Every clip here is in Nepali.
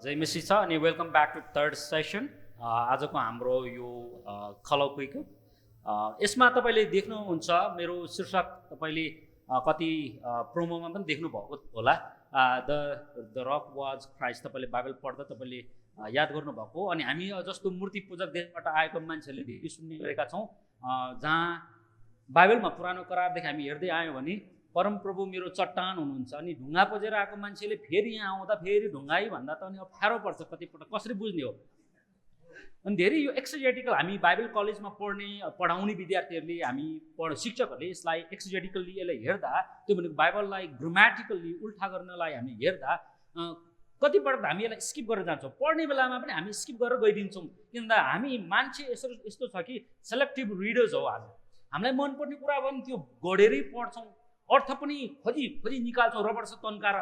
जय मसी छ अनि welcome back to third session. आजको हाम्रो यो खलौकीको यसमा तपाईँले देख्नुहुन्छ मेरो शीर्षक तपाईँले कति प्रोमोमा पनि देख्नुभएको होला। The rock was Christ. तपाईँले बाइबल पढ्दा तपाईँले याद गर्नुभएको। अनि हामी जस्तो मूर्ति पूजक देशबाट आएको मान्छेहरूले धेरै सुन्ने गरेका छौँ, जहाँ बाइबलमा पुरानो करारदेखि हामी हेर्दै आयौँ भने परमप्रभु मेरो चट्टान हुनुहुन्छ। अनि ढुङ्गा पुजेर आएको मान्छेले फेरि यहाँ आउँदा फेरि ढुङ्गाई भन्दा त अनि अप्ठ्यारो पर्छ, कतिपल्ट कसरी बुझ्ने हो। अनि धेरै यो एक्सिजेटिकल हामी बाइबल कलेजमा पढाउने विद्यार्थीहरूले हामी शिक्षकहरूले यसलाई एक्सिजेटिकल्ली यसलाई हेर्दा, त्यो भनेको बाइबललाई ग्रामेटिकल्ली उल्टा गर्नलाई हामी हेर्दा कतिपल्ट हामी यसलाई स्किप गरेर जान्छौँ। पढ्ने बेलामा पनि हामी स्किप गरेर गइदिन्छौँ, किनभने हामी मान्छे यस्तो छ कि सेलेक्टिभ रिडर्स हो। आज हामीलाई मनपर्ने कुरा पनि त्यो गढेरै पढ्छौँ, अर्थ पनि खोजी खोजी निकाल्छौँ रबर से तन्काएर।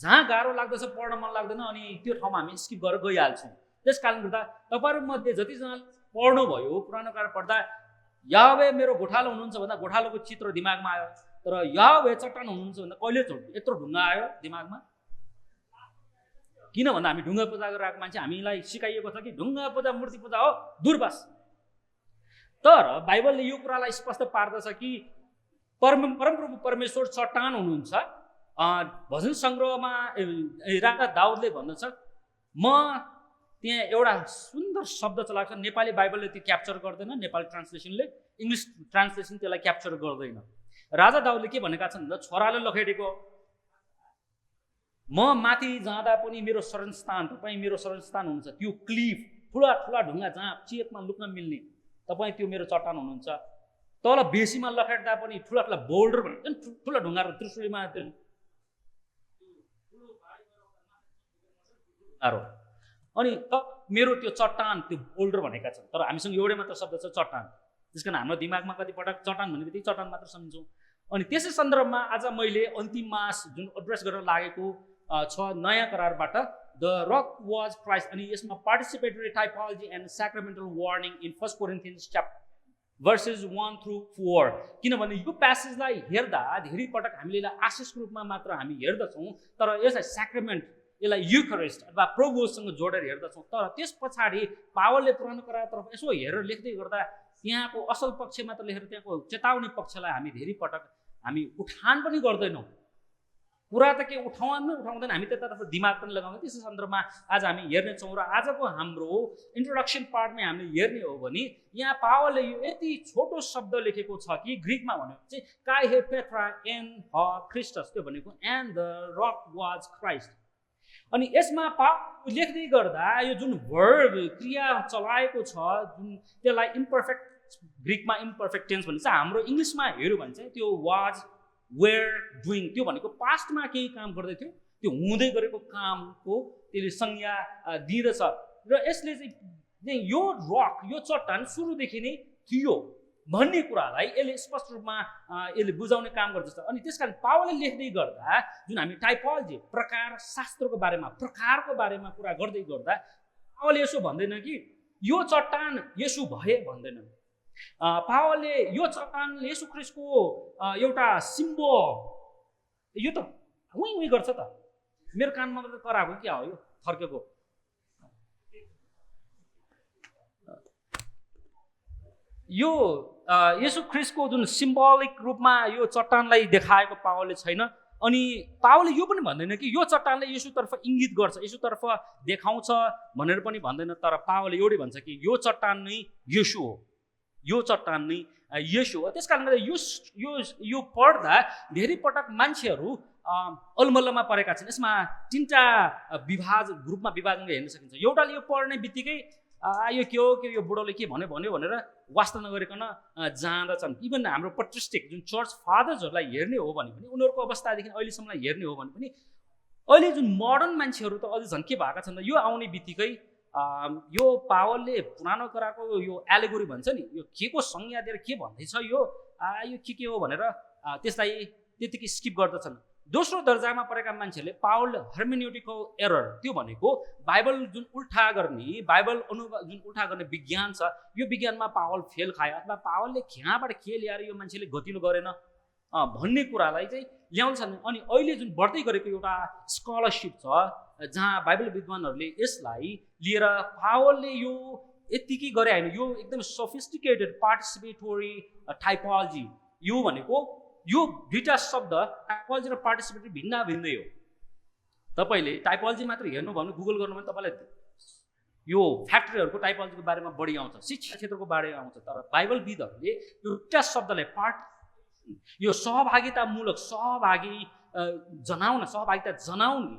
जहाँ गाह्रो लाग्दछ पढ्न मन लाग्दैन अनि त्यो ठाउँमा हामी स्किप गरेर गइहाल्छौँ। त्यस कारणले गर्दा तपाईँहरूमध्ये जतिजना पढ्नुभयो पुरानो काल पढ्दा याहवे मेरो गोठालो हुनुहुन्छ भन्दा गोठालोको चित्र दिमागमा आयो, तर याहवे चट्टान हुनुहुन्छ भन्दा कहिले यत्रो ढुङ्गा आयो दिमागमा? किन भन्दा हामी ढुङ्गा पूजा गरेर आएको मान्छे, हामीलाई सिकाइएको छ कि ढुङ्गा पूजा मूर्ति पूजा हो, दुर्वास। तर बाइबलले यो कुरालाई स्पष्ट पार्दछ कि परमप्रभु परमेश्वर चट्टान हुनुहुन्छ। भजन सङ्ग्रहमा राजा दाउदले भन्दछ, म त्यहाँ एउटा सुन्दर शब्द चलाएको छ। नेपाली बाइबलले त्यो क्याप्चर गर्दैन, नेपाली ट्रान्सलेसनले, इङ्ग्लिस ट्रान्सलेसन त्यसलाई क्याप्चर गर्दैन। राजा दाउदले के भनेका छन् भन्दा, छोराले लखेटेको म माथि जाँदा पनि मेरो शरणस्थान, तपाईँ मेरो शरणस्थान हुनुहुन्छ। त्यो क्लिफ ठुला ठुला ढुङ्गा जहाँ चेतमा लुक्न मिल्ने, तपाईँ त्यो मेरो चट्टान हुनुहुन्छ। तल बेसीमा लखेट्दा पनि ठुला ठुला बोल्डर भन्छ, ठुला ढुङ्गा त्रिशुलीमा अनि मेरो त्यो चट्टान, त्यो बोल्डर भनेका छन्। तर हामीसँग एउटै मात्र शब्द छ चट्टान, त्यस कारण हाम्रो दिमागमा कतिपटक चट्टान भन्ने बित्तिकै चट्टान मात्र सम्झन्छौँ। अनि त्यसै सन्दर्भमा आज मैले अन्तिम मास जुन एड्रेस गर्न लागेको छ नयाँ करारबाट, द रक वाज क्राइस्ट। अनि यसमा participatory typology and sacramental warning in 1 Corinthians chapter verses 1 through 4। किनभने यो प्यासेजलाई हेर्दा धेरै पटक हामीले यसलाई आशिषको रूपमा मात्र हामी हेर्दछौँ, तर यसलाई स्याक्रामेन्ट, यसलाई युकरिस्ट अथवा प्रभुसँग जोडेर हेर्दछौँ। तर त्यस पछाडि पावलले पुरानो करारतर्फ यसो हेरेर लेख्दै गर्दा त्यहाँको असल पक्ष मात्र लेखेर त्यहाँको चेतावनी पक्षलाई हामी धेरै पटक हामी उठान पनि गर्दैनौँ। कुरा त के उठाउँदैन, हामी त्यतातर्फ दिमाग पनि लगाउँदैन। त्यसै सन्दर्भमा आज हामी हेर्नेछौँ। र आजको हाम्रो इन्ट्रोडक्सन पार्टमा हामीले हेर्ने हो भने यहाँ पावलले यो यति छोटो शब्द लेखेको छ कि ग्रिकमा भनेको चाहिँ काहे पेट्रा एन ह क्रिस्टस, त्यो भनेको and the rock was Christ. अनि यसमा पावल लेख्दै गर्दा यो जुन वर्ब क्रिया चलाएको छ, जुन त्यसलाई इम्पर्फेक्ट, ग्रिकमा इम्पर्फेक्ट टेन्स भन्छ। हाम्रो इङ्ग्लिसमा हेऱ्यो भने चाहिँ त्यो वाज वेयर डुइङ, त्यो भनेको पास्टमा केही काम गर्दै थियो, त्यो हुँदै गरेको कामको त्यसले संज्ञा दिँदछ। र यसले चाहिँ यो रक, यो चट्टान सुरुदेखि नै थियो भन्ने कुरालाई यसले स्पष्ट रूपमा यसले बुझाउने काम गर्दछ। अनि त्यस कारण पावलले लेख्दै गर्दा जुन हामी टाइपोलोजी, प्रकार शास्त्रको बारेमा, प्रकारको बारेमा कुरा गर्दै गर्दा पावलले यसो भन्दैन कि यो चट्टान यसो भए भन्दैन। पावलले यो चट्टान येशू ख्रिस्टको एउटा सिम्बल, यो त उही गर्छ त, मेरो कानमा मात्रै कराएको क्या हो यो थर्केको। यो येशू ख्रिस्टको जुन सिम्बलिक रूपमा यो चट्टानलाई देखाएको पावलले छैन। अनि पावलले यो पनि भन्दैन कि यो चट्टानले येशूतर्फ इङ्गित गर्छ, येशूतर्फ देखाउँछ भनेर पनि भन्दैन। तर पावलले एउटै भन्छ कि यो चट्टान नै येशू हो, यो चट्टान नै येशू हो। त्यस कारणले यो पढ्दा धेरै पटक मान्छेहरू अलमल्लमा परेका छन्। यसमा तिनवटा ग्रुपमा विभाजन हेर्न सकिन्छ। एउटाले यो पढ्ने बित्तिकै यो के हो, यो बुढोले के भन्यो भनेर वास्ता नगरिकन जाँदछन्। इभन हाम्रो पट्रिस्टिक जुन चर्च फादर्सहरूलाई हेर्ने हो भने पनि, उनीहरूको अवस्थादेखि अहिलेसम्म हेर्ने हो भने पनि, अहिले जुन मोडर्न मान्छेहरू त अझै झन् के भएका छन्, यो आउने बित्तिकै यो पावलले पुरानो करारको यो एलेगोरी भन्छ नि, यो के को संज्ञा दिएर के भन्दैछ, यो के हो भनेर त्यसलाई त्यतिकै स्किप गर्दछन्। दोस्रो दर्जामा परेका मान्छेहरूले पावल हर्मेन्युटिकल एरर, त्यो भनेको बाइबल जुन उल्टा गर्ने, बाइबल जुन उल्टा गर्ने विज्ञान छ, यो विज्ञानमा पावल फेल खायो, अथवा पावलले कहाँबाट के ल्याएर यो मान्छेले गतिलो गरेन, भन्ने कुरालाई चाहिँ ल्याउँछन्। अनि अहिले जुन बढ्दै गरेको एउटा स्कलरसिप छ जहाँ बाइबल विद्वानहरूले यसलाई लिएर पावलले यो यतिकै गरे होइन, यो एकदम सोफिस्टिकेटेड पार्टिसिपेटोरी टाइपोलोजी, यो भनेको यो दुईवटा शब्द टाइपोलोजी र पार्टिसिपेटोरी भिन्न भिन्दै हो। तपाईँले टाइपोलोजी मात्र हेर्नु भने गुगल गर्नु भने तपाईँलाई यो फ्याक्ट्रीहरूको टाइपोलोजीको बारेमा बढी आउँछ, शिक्षा क्षेत्रको बारेमा आउँछ। तर बाइबलविदहरूले यो दुईवटा शब्दलाई यो सहभागितामूलक सहभागिता जनाउने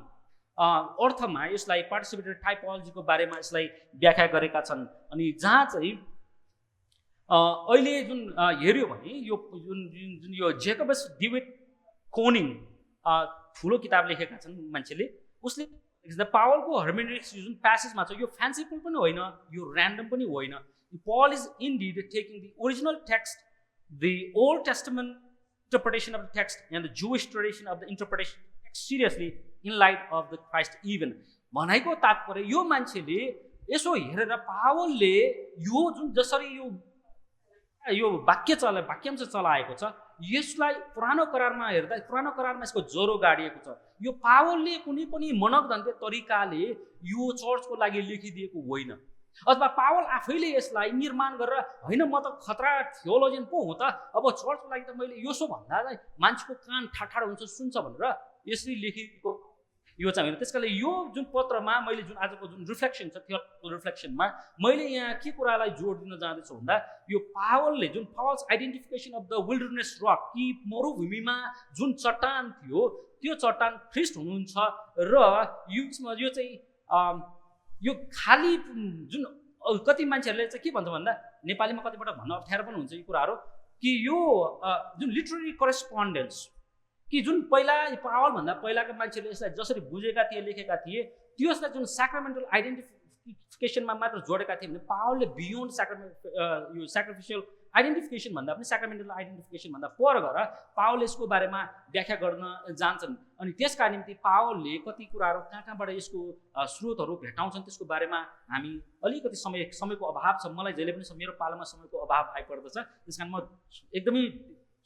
अर्थमा यसलाई पार्टिसिपेटरी टाइपोलोजीको बारेमा यसलाई व्याख्या गरेका छन्। अनि जहाँ चाहिँ अहिले जुन हेऱ्यो भने यो जुन यो जेकबस डेभिड कोनिङ ठुलो किताब लेखेका छन् मान्छेले, उसले पावलको हर्मेनेटिक्स जुन प्यासेजमा छ यो फ्यान्सीफुल पनि होइन, यो ऱ्यान्डम पनि होइन। Paul is indeed taking the original text, the Old Testament interpretation of the text and the Jewish tradition of the interpretation seriously in light of the Christ even. भनेको तात्पर्य यो मान्छेले यसो हेरेर पावलले यो जुन जसरी यो वाक्यांश चलाएको छ यसलाई पुरानो करारमा हेर्दा पुरानो करारमा यसको ज्वरो गाडिएको छ। यो पावलले कुनै पनि मनोगन्ध्य तरिकाले यो चर्चको लागि लेखिदिएको होइन, अथवा पावल आफैले यसलाई निर्माण गरेर होइन म त खतरा थियोलोजियन पो हो त, अब चर्चको लागि त मैले यसो भन्दा चाहिँ मान्छेको कान ठाठाडो हुन्छ सुन्छ भनेर यसरी लेखिएको यो चाहिँ होइन। त्यसकारणले यो जुन पत्रमा मैले जुन आजको जुन रिफ्लेक्सन छ थियोलोजिकल रिफ्लेक्सनमा मैले यहाँ के कुरालाई जोड दिन जाँदैछु भन्दा यो पावलले जुन false identification of the wilderness rock, कि मरुभूमिमा जुन चट्टान थियो त्यो चट्टान ख्रिस्ट हुनुहुन्छ र यो चाहिँ यो खाली जुन कति मान्छेहरूले चाहिँ के भन्छ भन्दा नेपालीमा कतिपल्ट भन्न अप्ठ्यारो पनि हुन्छ यो कुराहरू, कि यो जुन लिटरेरी करेस्पोन्डेन्स कि जुन पहिला पावलभन्दा पहिलाका मान्छेले यसलाई जसरी बुझेका थिए लेखेका थिए त्यसलाई जुन स्याक्रामेन्टल आइडेन्टिफिकेसनमा मात्र जोडेका थिए भने पावलले बियोन्ड यो स्याक्रिफिसियल आइडेन्टिफिकेसन भन्दा पनि स्याक्रामेन्टल आइडेन्टिफिकेसन भन्दा पर गएर पावलले यसको बारेमा व्याख्या गर्न जान्छन्। अनि त्यसका निम्ति पावलले कति कुराहरू कहाँबाट यसको स्रोतहरू भेटाउँछन् त्यसको बारेमा हामी अलिकति समयको अभाव छ, मलाई जहिले पनि मेरो पालामा समयको अभाव आइपर्दछ, त्यस कारण म एकदमै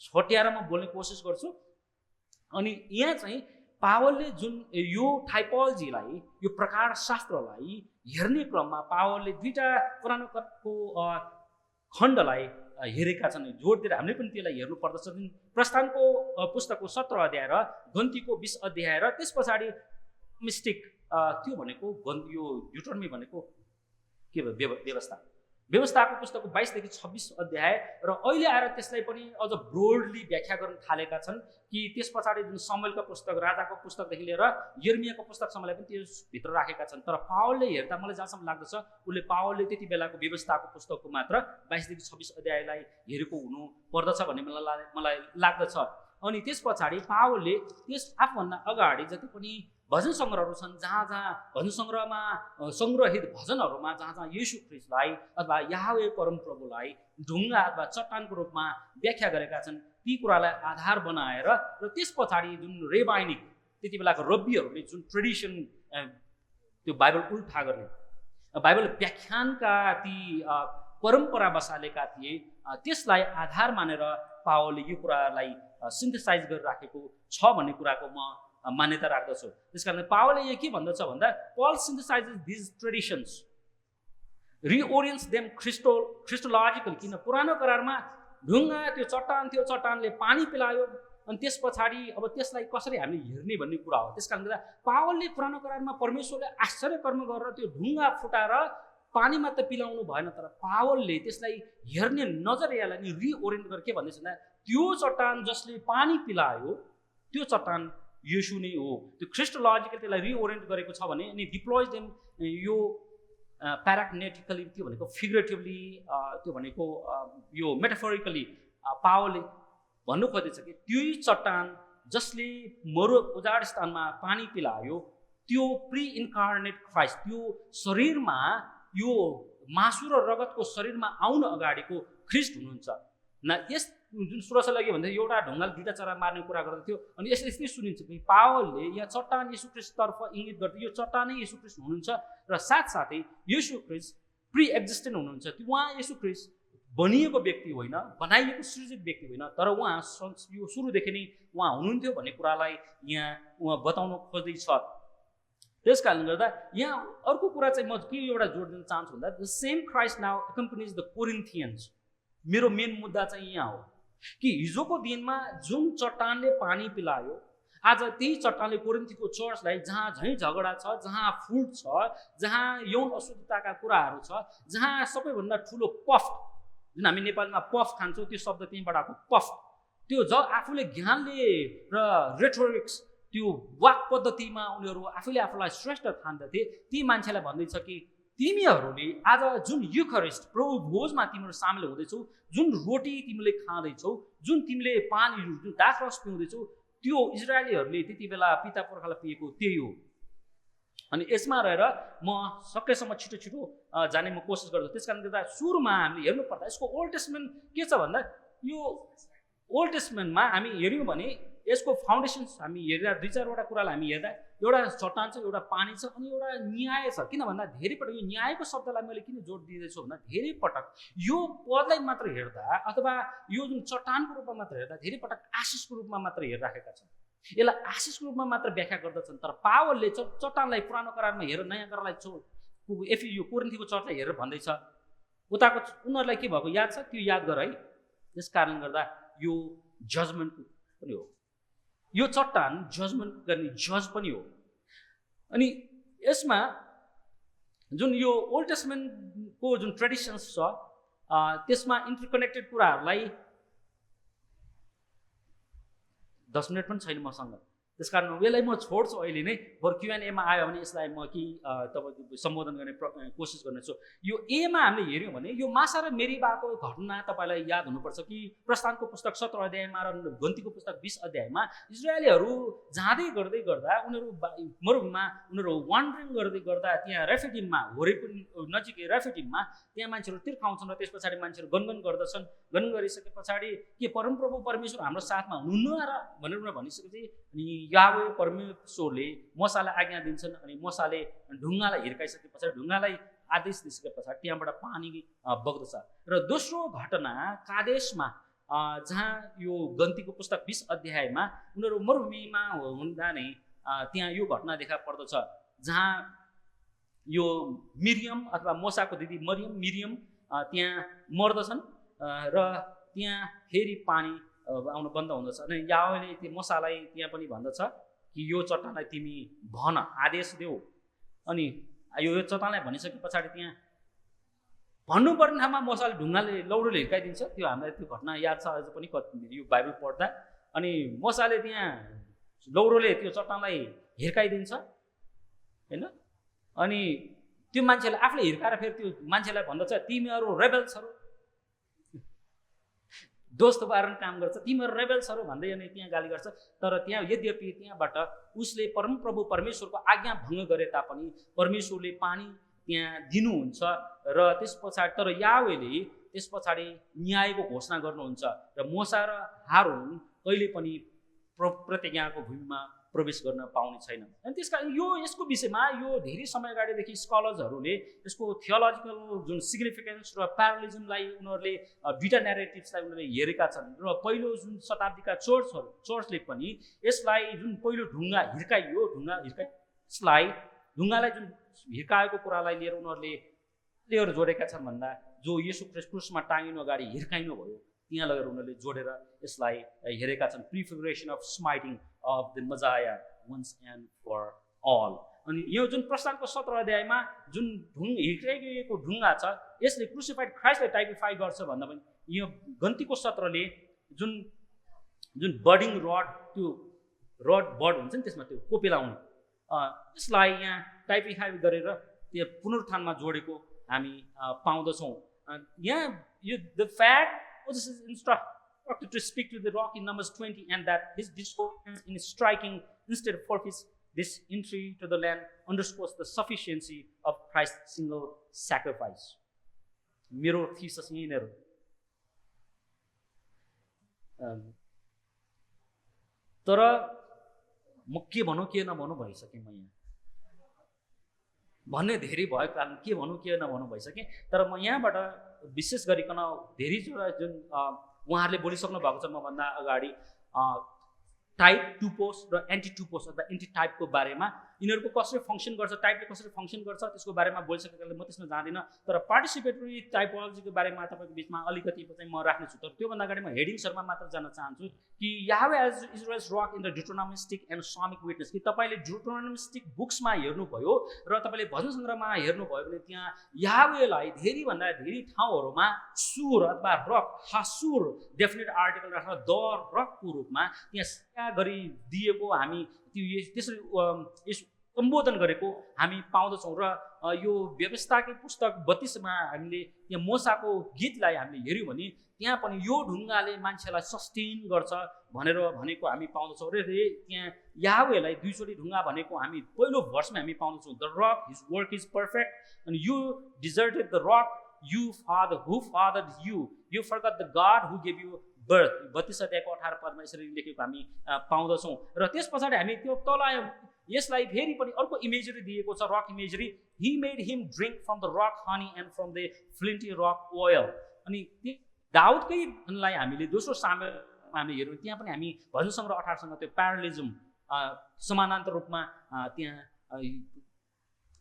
छोट्याएर म बोल्ने कोसिस गर्छु। अनि यहाँ चाहिँ पावलले जुन यो टाइपोलोजीलाई यो प्रकार शास्त्रलाई हेर्ने क्रममा पावलले दुईवटा पुरानो करारको खण्डलाई हेरेका छन्, जोड दिएर हामीले पनि त्यसलाई हेर्नु पर्दछ। जुन प्रस्थानको पुस्तकको 17 अध्याय र गन्तीको 20 अध्याय र त्यस पछाडि मिस्टिक त्यो भनेको यो ड्युटोनोमी भनेको के भयो व्यवस्थाको पुस्तकको 22 देखि 26 अध्याय र अहिले आएर त्यसलाई पनि अझ ब्रोडली व्याख्या गर्न थालेका छन् कि त्यस पछाडि जुन समूएलको पुस्तक राजाको पुस्तकदेखि लिएर यिर्मियाको पुस्तकसम्मलाई पनि त्यसभित्र राखेका छन्। तर पावलले हेर्दा मलाई जहाँसम्म लाग्दछ उसले पावलले त्यति बेलाको व्यवस्थाको पुस्तकको मात्र 22 देखि 26 अध्यायलाई हेरेको हुनु पर्दछ भन्ने मलाई लाग्दछ। अनि त्यस पछाडि पावलले त्यस आफूभन्दा अगाडि जति पनि भजन सङ्ग्रहहरू छन् जहाँ भजन सङ्ग्रहमा सङ्ग्रहित भजनहरूमा जहाँ येशू ख्रिस्टलाई अथवा याहवे परमप्रभुलाई ढुङ्गा अथवा चट्टानको रूपमा व्याख्या गरेका छन्, ती कुरालाई आधार बनाएर र त्यस पछाडि जुन रेबाइनिक त्यति बेलाको रब्बीहरूले जुन ट्रेडिसन त्यो बाइबल उल्था गर्ने बाइबल व्याख्यानका ती परम्परा बसालेका थिए त्यसलाई आधार मानेर पावलले यो कुरालाई सिन्थेसाइज गरेर राखेको छ भन्ने कुराको म मान्यता राख्दछु। त्यसकारण पावलले यो के भन्दछ भन्दा Paul synthesizes these traditions, reorients them Christologically। किन पुरानो करारमा ढुङ्गा त्यो चट्टानले पानी पिलायो अनि त्यस पछाडि अब त्यसलाई कसरी हामीले हेर्ने भन्ने कुरा हो। त्यसकारण गर्दा पावलले पुरानो करारमा परमेश्वरले आश्चर्य कर्म गरेर त्यो ढुङ्गा फुटाएर पानीमा त पिलाउनु भएन, तर पावलले त्यसलाई हेर्ने नजरियालाई नि रिओरिएन्ट गरेर के भन्दैछ भन्दा त्यो चट्टान जसले पानी पिलायो त्यो चट्टान येशू नै हो। त्यो क्रिस्टोलोजिकली त्यसलाई रिओरिएन्ट गरेको छ भने अनि डिप्लोइज देम यो प्याराग्नेटिकली त्यो भनेको फिगरेटिभली त्यो भनेको यो मेटाफोरिकली पावलले भन्नु खोजेछ कि त्यही चट्टान जसले उजाड स्थानमा पानी पिलायो त्यो प्री इन्कार्नेट क्राइस्ट, त्यो शरीरमा यो मासु र रगतको शरीरमा आउन अगाडिको ख्रिस्ट हुनुहुन्छ। न यस जुन सुरक्षा लाग्यो भन्दा एउटा ढुङ्गाले दुईवटा चरा मार्ने कुरा गर्दै थियो अनि यस्तै सुनिन्छ कि पावलले यहाँ चट्टान येशू ख्रिस्टतर्फ इङ्गित गर्दै यो चट्टानै येशू ख्रिस्ट हुनुहुन्छ र साथसाथै येशू ख्रिस्ट प्री एक्जिस्टेन्ट हुनुहुन्छ। त्यो उहाँ येशू ख्रिस्ट बनिएको व्यक्ति होइन, बनाइएको सृजित व्यक्ति होइन, तर उहाँ यो सुरुदेखि नै उहाँ हुनुहुन्थ्यो भन्ने कुरालाई यहाँ उहाँ बताउन खोज्दैछ। त्यस कारणले गर्दा यहाँ अर्को कुरा चाहिँ म के एउटा जोड दिन चाहन्छु भन्दा the same Christ now accompanies the Corinthians. मेरो मेन मुद्दा चाहिँ यहाँ हो कि हिजोको दिनमा जुन चट्टानले पानी पिलायो, आज त्यही चट्टानले कोरिन्थीको चर्चलाई जहाँ झैँ झगडा छ, जहाँ फुट छ, जहाँ यौन अशुद्धताका कुराहरू छ, जहाँ सबैभन्दा ठुलो पफ, जुन हामी नेपालीमा पफ खान्छौँ त्यो शब्द त्यहीँबाट आएको पफ, त्यो आफूले ज्ञानले र रेटोरिक्स त्यो वाक पद्धतिमा उनीहरू आफूले आफूलाई श्रेष्ठ ठान्दथे, ती मान्छेलाई भन्दैछ कि तिमीहरूले आज जुन युखरिस्ट प्रभु भोजमा तिमीहरू सामेल हुँदैछौ, जुन रोटी तिमीले खाँदैछौ, जुन तिमीले पानी जुन दाखरस पिउँदैछौ, त्यो इजरायलीहरूले त्यति बेला पिता पुर्खालाई पिएको त्यही हो। अनि यसमा रहेर म सकेसम्म छिटो छिटो जाने म कोसिस गर्छु। त्यस कारणले गर्दा सुरुमा हामीले हेर्नु पर्दा यसको ओल्ड टेस्टमेन्ट के छ भन्दा यो ओल्ड टेस्टमेन्टमा हामी हेऱ्यौँ भने यसको फाउन्डेसन्स हामी हेर्दा दुई चारवटा कुरालाई हामी हेर्दा एउटा चट्टान छ, एउटा पानी छ, अनि एउटा न्याय छ। किन भन्दा धेरै पटक यो न्यायको शब्दलाई मैले किन जोड दिँदैछु भन्दा धेरै पटक यो पदलाई मात्र हेर्दा अथवा यो जुन चट्टानको रूपमा मात्र हेर्दा धेरै पटक आशिषको रूपमा मात्र हेरिराखेका छन्, यसलाई आशिषको रूपमा मात्र व्याख्या गर्दछन्। तर पावलले चट्टानलाई पुरानो करारमा हेरेर नयाँ करारलाई यो कोरिन्थीको चर्चलाई हेरेर भन्दैछ उताको उनीहरूलाई के भएको याद छ, त्यो याद गर है। त्यस कारणले गर्दा यो जजमेन्ट पनि हो, यो चट्टान जजमेन्ट गर्ने जज पनि हो। अनि यसमा जुन यो ओल्ड टेस्टमेन्टको जुन ट्रेडिसन्स छ त्यसमा इन्टरकनेक्टेड कुराहरूलाई 10 मिनट पनि छैन मसँग, त्यस कारण यसलाई म छोड्छु अहिले नै। बरु क्युएनएमा आयो भने यसलाई म तपाईँको सम्बोधन गर्ने कोसिस गर्नेछु। यो एमा हामीले हेऱ्यौँ भने यो मासा र मेरीबाको घटना तपाईँलाई याद हुनुपर्छ कि प्रस्थानको पुस्तक 17 अध्यायमा र गन्तीको पुस्तक 20 अध्यायमा इजरायलीहरू जाँदै गर्दै गर्दा उनीहरू मरुभूमिमा उनीहरू वान्डरिङ गर्दै गर्दा त्यहाँ रेफिडिममा होरेको नजिकै रेफिडिममा त्यहाँ मान्छेहरू तिर्खाउँछन् र त्यस पछाडि मान्छेहरू गनगन गर्दछन्। गनगन गरिसके पछाडि के परमप्रभु परमेश्वर हाम्रो साथमा हुनुहुन्न र भनेर भनिसकेपछि अनि याहवे परमेश्वरले मूसालाई आज्ञा दिन्छन्। अनि मूसाले ढुङ्गालाई हिर्काइसके पछाडि ढुङ्गालाई आदेश दिइसके पछाडि त्यहाँबाट पानी बग्दछ। र दोस्रो घटना कादेशमा जहाँ यो गन्तीको पुस्तक 20 अध्यायमा उनीहरू मरुभूमिमा हुँदा नै त्यहाँ यो घटना देखा पर्दछ जहाँ यो मिरियम अथवा मूसाको दिदी मिरियम त्यहाँ मर्दछन् र त्यहाँ फेरि पानी आउनु बन्द हुँदछ। अनि याहवेले त्यो मूसालाई त्यहाँ पनि भन्दछ कि यो चट्टानलाई तिमी भन, आदेश देऊ। अनि यो चट्टानलाई भनिसके पछाडि त्यहाँ भन्नुपर्ने ठाउँमा मूसाले ढुङ्गाले लौरोले हिर्काइदिन्छ। त्यो हामीलाई त्यो घटना याद छ अझ पनि यो बाइबल पढ्दा। अनि मूसाले त्यहाँ लौरोले त्यो चट्टानलाई हिर्काइदिन्छ होइन। अनि त्यो मान्छेलाई आफूले हिर्काएर फेरि त्यो मान्छेलाई भन्दछ तिमीहरू रेबल्सहरू, दोस्त पारेर काम गर्छ, तिमीहरू रेबल्सहरू भन्दै अनि त्यहाँ गाली गर्छ। तर त्यहाँ यद्यपि त्यहाँबाट उसले परमप्रभु परमेश्वरको आज्ञा भङ्ग गरे तापनि परमेश्वरले पानी त्यहाँ दिनुहुन्छ र त्यस पछाडि तर याहवेले त्यस पछाडि न्यायको घोषणा गर्नुहुन्छ र मूसा र हारून कहिले पनि प्रतिज्ञाको भूमिमा प्रवेश गर्न पाउने छैन। अनि त्यस कारण यसको विषयमा यो धेरै समय अगाडिदेखि स्कलर्सहरूले यसको थियोलोजिकल जुन सिग्निफिकेन्स र प्यारलिजमलाई उनीहरूले दुईटा न्यारेटिभ्सलाई उनीहरूले हेरेका छन्। र पहिलो जुन शताब्दीका चर्चले पनि यसलाई जुन पहिलो ढुङ्गा हिर्काइयो, ढुङ्गालाई जुन हिर्काएको कुरालाई लिएर उनीहरूले जोडेका छन् भन्दा जो येशू ख्रीष्ट क्रुसमा टाँगिनु अगाडि हिर्काइनु भयो त्यहाँ लगेर उनीहरूले जोडेर यसलाई हेरेका छन्। Prefiguration of smiting of the Messiah once and for all. अनि यो जुन प्रस्थानको 17 अध्यायमा जुन हिर्काइएको ढुङ्गा छ यसले क्रुसिफाइड क्राइस्टलाई टाइपिफाई गर्छ भन्दा पनि यो गन्तीको 17ले जुन बर्डिङ रड, त्यो रड बर्ड हुन्छ नि त्यसमा त्यो कोपेलाउनु, त्यसलाई यहाँ टाइपिफाई गरेर त्यो पुनरुत्थानमा जोडेको हामी पाउँदछौँ। यहाँ यो the fact Moses is instructed to speak to the rock in Numbers 20 and that his disobedience in striking instead of forfeits this entry to the land underscores the sufficiency of Christ's single sacrifice. मेरो thesis यहीँनिर तर म के भनौँ के नभनौँ भइसकेँ। भन्ने धेरै भएको कारण के भनौँ के नभनौँ भइसकेँ। तर म यहाँबाट विशेष गरिकन धेरैवटा जुन उहाँहरूले बोलिसक्नु भएको छ मभन्दा अगाडि टाइप 2 पोस्ट र एन्टी 2 पोस्ट अथवा एन्टी टाइपको बारेमा यिनीहरूको कसरी फङ्सन गर्छ, टाइपले कसरी फङ्सन गर्छ त्यसको बारेमा बोलिसकेकाले म त्यसमा जाँदिनँ। तर पार्टिसिपेटरी टाइपोलोजीको बारेमा तपाईँको बिचमा अलिकति चाहिँ म राख्नेछु। तर त्योभन्दा अगाडि म हेडिङ्सहरूमा मात्र जान चाहन्छु कि Yahweh as Israel's rock in the Deuteronomistic and psalmic witness, कि तपाईँले ड्युटोनोमिस्टिक बुक्समा हेर्नुभयो र तपाईँले भजन सङ्ग्रहमा हेर्नुभयो भने त्यहाँ याहवेलाई धेरैभन्दा धेरै ठाउँहरूमा सुर अथवा रक, हासुर डेफिनेट आर्टिकल राखेर द रकको रूपमा त्यहाँ गरिदिएको हामी त्यसरी सम्बोधन गरेको हामी पाउँदछौँ। र यो व्यवस्थाकै पुस्तक 32मा हामीले यहाँ मोसाको गीतलाई हामीले हेऱ्यौँ भने त्यहाँ पनि यो ढुङ्गाले मान्छेलाई सस्टेन गर्छ भनेर भनेको हामी पाउँदछौँ। र त्यहाँ याहवेलाई दुईचोटि ढुङ्गा भनेको हामी पहिलो भर्समा हामी पाउँदछौँ, the rock his work is perfect and you deserted the rock you father who फादर्ड you फरगट the God who gave you birth. 32 अध्यायको 18 पदमा यसरी लेखेको हामी पाउँदछौँ। र त्यस पछाडि हामी त्यो तल यसलाई फेरि पनि अर्को इमेजरी दिएको छ, rock imagery. He made him drink from the rock honey and from the flinty rock oil. अनि दाउदकै लाई हामीले दोस्रो सामेलमा हामीले हेऱ्यौँ, त्यहाँ पनि हामी भजन सङ्ग्रह 18सँग त्यो प्यारलिजम समानान्तर रूपमा त्यहाँ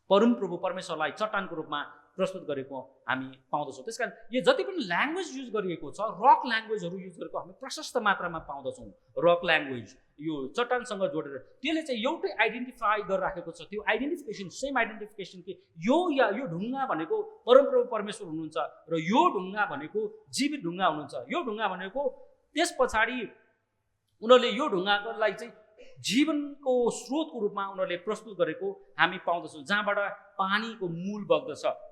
परमप्रभु परमेश्वरलाई चट्टानको रूपमा प्रस्तुत गरेको हामी पाउँदछौँ। त्यस कारण यो जति पनि ल्याङ्ग्वेज युज गरिएको छ, रक ल्याङ्ग्वेजहरू युज गरेको हामी प्रशस्त मात्रामा पाउँदछौँ। रक ल्याङ्ग्वेज यो चट्टानसँग जोडेर त्यसले चाहिँ एउटै आइडेन्टिफाई गरेर राखेको छ। त्यो आइडेन्टिफिकेसन सेम आइडेन्टिफिकेसन कि यो ढुङ्गा भनेको परमप्रभु परमेश्वर हुनुहुन्छ र यो ढुङ्गा भनेको जीवित ढुङ्गा हुनुहुन्छ। यो ढुङ्गा भनेको त्यस पछाडि उनीहरूले यो ढुङ्गालाई चाहिँ जीवनको स्रोतको रूपमा उनीहरूले प्रस्तुत गरेको हामी पाउँदछौँ, जहाँबाट पानीको मूल बग्दछ।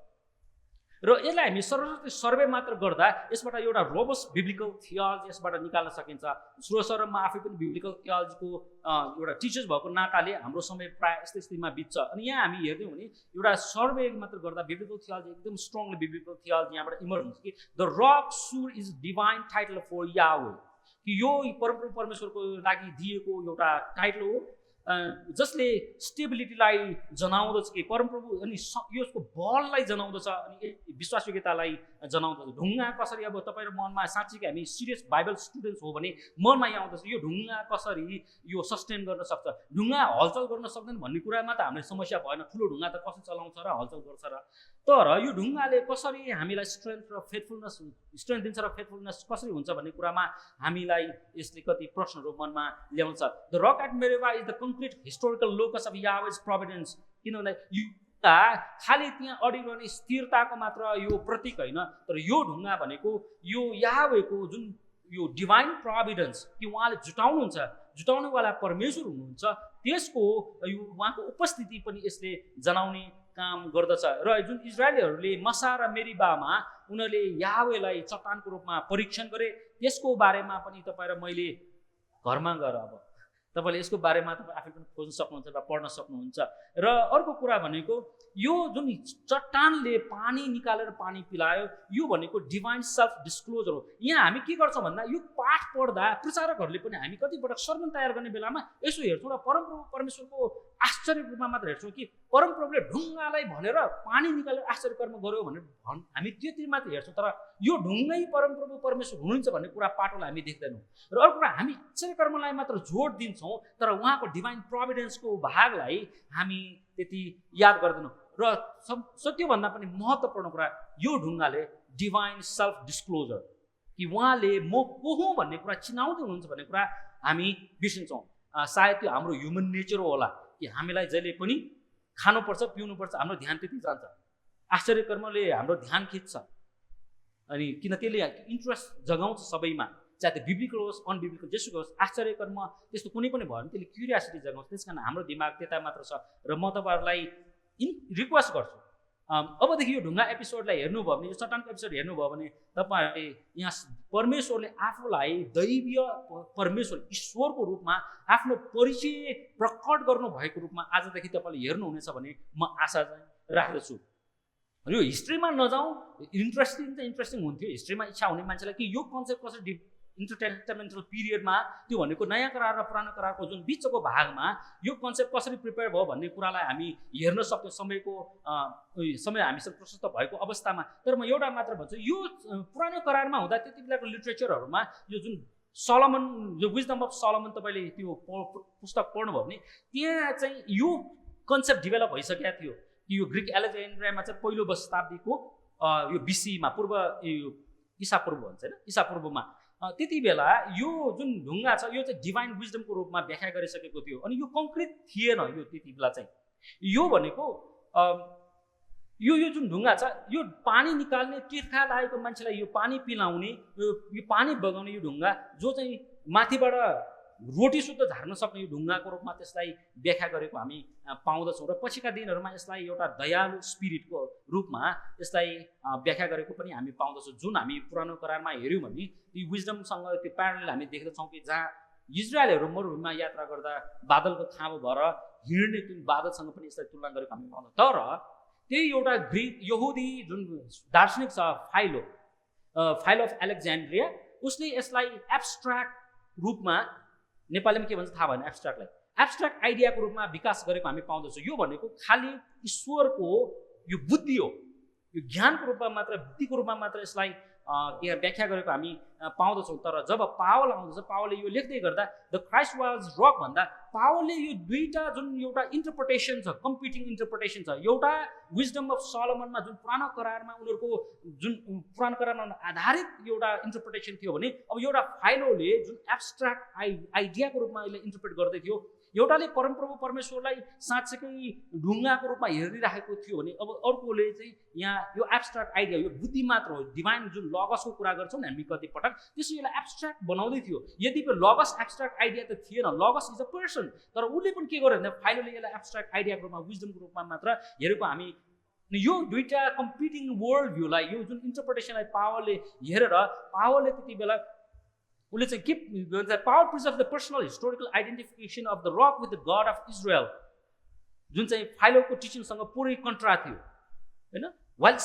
र यसलाई हामी सरस्वती सर्वे मात्र गर्दा यसबाट एउटा रोबस्ट बिब्लिकल थियोलोजी यसबाट निकाल्न सकिन्छ। स्रोसर म आफै पनि बिब्लिकल थियोलोजीको एउटा टिचर्स भएको नाताले हाम्रो समय प्रायः यस्तै स्थितिमा बित्छ। अनि यहाँ हामी हेर्यौँ भने एउटा सर्वे मात्र गर्दा बिब्लिकल थियोलोजी एकदम स्ट्रङली बिब्लिकल थियोलोजी यहाँबाट इमर्ज हुन्छ कि द रक सुर is divine title for Yahweh, कि यो परमप्रभु परमेश्वरको लागि दिएको एउटा टाइटल हो जसले स्टेबिलिटीलाई जनाउँदछ कि परमप्रभु, अनि यसको बललाई जनाउँदछ, अनि विश्वासयोग्यतालाई जनाउँदछ। ढुङ्गा कसरी, अब तपाईँ र मनमा साँच्चीकै हामी सिरियस बाइबल स्टुडेन्ट्स हो भने मनमा यहाँ आउँदछ यो ढुङ्गा कसरी यो सस्टेन गर्न सक्छ, ढुङ्गा हलचल गर्न सक्दैन भन्ने कुरामा त हामीलाई समस्या भएन, ठुलो ढुङ्गा त कसरी चलाउँछ र हलचल गर्छ र। तर यो ढुङ्गाले कसरी हामीलाई स्ट्रेन्थ दिन्छ र फेथफुलनेस कसरी हुन्छ भन्ने कुरामा हामीलाई यसले कति प्रश्नहरू मनमा ल्याउँछ। The rock at Meribah is the complete historical locus of Yahweh's providence, किनभने यो खालि त्यहाँ अडिरहने स्थिरताको मात्र यो प्रतीक होइन, तर यो ढुङ्गा भनेको यो याहवेको जुन यो डिभाइन प्रोभिडेन्स कि उहाँले जुटाउनेवाला परमेश्वर हुनुहुन्छ त्यसको यो उहाँको उपस्थिति पनि यसले जनाउने काम गर्दछ। र जुन इजरायलीहरूले मसा र मेरिबामा उनीहरूले याहवेलाई चट्टानको रूपमा परीक्षण गरे त्यसको बारेमा पनि तपाईँ र मैले घरमा गएर अब तपाईँले यसको बारेमा तपाईँ आफै पनि खोज्न सक्नुहुन्छ वा पढ्न सक्नुहुन्छ। र अर्को कुरा भनेको यो जुन चट्टानले पानी निकालेर पानी पिलायो यो भनेको डिभाइन सेल्फ डिस्क्लोजर हो। यहाँ हामी के गर्छौँ भन्दा यो पाठ पढ्दा प्रचारकहरूले पनि हामी कतिपटक सर्मन तयार गर्ने बेलामा यसो हेर्छौँ र परमप्रभु परमेश्वरको आश्चर्य रूपमा मात्र हेर्छौँ कि परमप्रभुले ढुङ्गालाई भनेर पानी निकालेर आश्चर्य कर्म गर्यो भनेर हामी त्यति मात्र हेर्छौँ, तर यो ढुङ्गै परमप्रभु परमेश्वर हुनुहुन्छ भन्ने कुरा पाठोलाई हामी देख्दैनौँ। र अर्को कुरा हामी आश्चर्य कर्मलाई मात्र जोड दिन्छौँ तर उहाँको डिभाइन प्रोभिडेन्सको भागलाई हामी त्यति याद गर्दैनौँ। र त्योभन्दा पनि महत्त्वपूर्ण कुरा यो ढुङ्गाले डिभाइन सेल्फ डिस्क्लोजर कि उहाँले म को हुँ भन्ने कुरा चिनाउँदै हुनुहुन्छ भन्ने कुरा हामी बिर्सिन्छौँ। सायद त्यो हाम्रो ह्युमन नेचर होला कि हामीलाई जहिले पनि खानुपर्छ पिउनुपर्छ हाम्रो ध्यान त्यति जान्छ, आश्चर्य कर्मले हाम्रो ध्यान खिच्छ, अनि किन त्यसले इन्ट्रेस्ट जगाउँछ सबैमा, चाहे त्यो बिब्लिकल होस् अनबिब्लिकल जेसुकै होस्। आश्चर्य कर्म त्यस्तो कुनै पनि भयो भने त्यसले क्युरियोसिटी जगाउँछ, त्यस कारण हाम्रो दिमाग त्यता मात्र छ। र म तपाईँहरूलाई रिक्वेस्ट गर्छु अबदेखि यो ढुङ्गा एपिसोडलाई हेर्नुभयो भने, यो चट्टानको एपिसोड हेर्नुभयो भने तपाईँहरूले यहाँ परमेश्वरले आफूलाई दैवीय परमेश्वर ईश्वरको रूपमा आफ्नो परिचय प्रकट गर्नुभएको रूपमा आजदेखि तपाईँले हेर्नुहुनेछ भने म आशा चाहिँ राख्दछु। यो हिस्ट्रीमा नजाउँ, इन्ट्रेस्टिङ हुन्थ्यो, हिस्ट्रीमा इच्छा हुने मान्छेलाई कि यो कन्सेप्ट कसरी इन्टरटेस्टामेन्टल पिरियडमा त्यो भनेको नयाँ करार र पुरानो करारको जुन बिचको भागमा यो कन्सेप्ट कसरी प्रिपेयर भयो भन्ने कुरालाई हामी हेर्न सक्छौँ समय हामीसँग प्रशस्त भएको अवस्थामा। तर म एउटा मात्र भन्छु, यो पुरानो करारमा हुँदा त्यति बेलाको लिट्रेचरहरूमा यो जुन सलोमन, जो विजडम अफ सलोमन तपाईँले त्यो पुस्तक पढ्नुभयो भने त्यहाँ चाहिँ यो कन्सेप्ट डेभलप भइसकेको थियो कि यो ग्रिक एलेक्जेन्ड्रियामा चाहिँ पहिलो शताब्दीको यो बिसीमा पूर्व ईसापूर्व भन्छ होइन, ईसापूर्वमा त्यति बेला यो जुन ढुङ्गा छ यो चाहिँ डिभाइन विजडमको रूपमा व्याख्या गरिसकेको थियो। अनि यो कङ्क्रिट थिएन यो त्यति बेला चाहिँ। यो भनेको यो जुन ढुङ्गा छ यो पानी निकाल्ने, तिर्खा लागेको मान्छेलाई यो पानी पिलाउने, यो पानी बगाउने यो ढुङ्गा जो चाहिँ माथिबाट रोटी शुद्ध झार्न सक्ने यो ढुङ्गाको रूपमा त्यसलाई व्याख्या गरेको हामी पाउँदछौँ। र पछिका दिनहरूमा यसलाई एउटा दयालु स्पिरिटको रूपमा यसलाई व्याख्या गरेको पनि हामी पाउँदछौँ। जुन हामी पुरानो करारमा हेऱ्यौँ भने त्यो विजडमसँग त्यो प्यारल हामी देख्दछौँ कि जहाँ इजरायलहरू मरुभूमिमा यात्रा गर्दा बादलको खाँबो भएर हिँड्ने जुन बादलसँग पनि यसलाई तुलना गरेको हामी पाउँछौँ। तर त्यही एउटा ग्रिक यहुदी जुन दार्शनिक छ फाइलो अफ एलेक्जेन्ड्रिया, उसले यसलाई एब्स्ट्र्याक्ट रूपमा, नेपालीमा के भन्छ थाहा भएन, एब्स्ट्र्याक्ट आइडियाको रूपमा विकास गरेको हामी पाउँदछौँ। यो भनेको खालि ईश्वरको यो बुद्धि हो, यो ज्ञानको रूपमा मात्र, बुद्धिको रूपमा मात्र यसलाई व्याख्या गरेको हामी पाउँदछौँ। तर जब पावल आउँदछ, पावलले यो लेख्दै गर्दा द क्राइस्ट वाज रक भन्दा पावलले यो दुईटा जुन एउटा इन्टरप्रिटेसन छ, कम्पिटिङ इन्टरप्रिटेसन छ। एउटा विजडम अफ सलोमनमा जुन पुरानो करारमा उनीहरूको जुन पुरानो करारमा आधारित एउटा इन्टरप्रिटेसन थियो भने अब एउटा फाइलोले जुन एब्स्ट्र्याक्ट आइडियाको रूपमा यसले इन्टरप्रेट गर्दै थियो। एउटाले परमप्रभु परमेश्वरलाई साँच्चैकै ढुङ्गाको रूपमा हेरिराखेको थियो भने अब अर्कोले चाहिँ यहाँ यो एब्स्ट्र्याक्ट आइडिया, यो बुद्धि मात्र हो, डिभाइन जुन लगसको कुरा गर्छौँ नि हामी कति पटक, त्यसो यसलाई एब्स्ट्र्याक्ट बनाउँदै थियो। यद्यपि लगस एब्स्ट्र्याक्ट आइडिया त थिएन, लगस इज अ पर्सन। तर उसले पनि के गर्यो भने फाइलोले यसलाई एब्स्ट्र्याक्ट आइडियाको रूपमा, विजडमको रूपमा मात्र हेरेको हामी। यो दुईटा कम्पिटिङ वर्ल्ड भ्यूलाई, यो जुन इन्टरप्रिटेसनलाई पावलले हेरेर पावलले त्यति बेला उसले चाहिँ के भन्छ, Paul preserve the personal historical identification of the rock with the God of Israel, जुन चाहिँ फाइलोको टिचिङसँग पुरै कन्ट्रा थियो होइन। While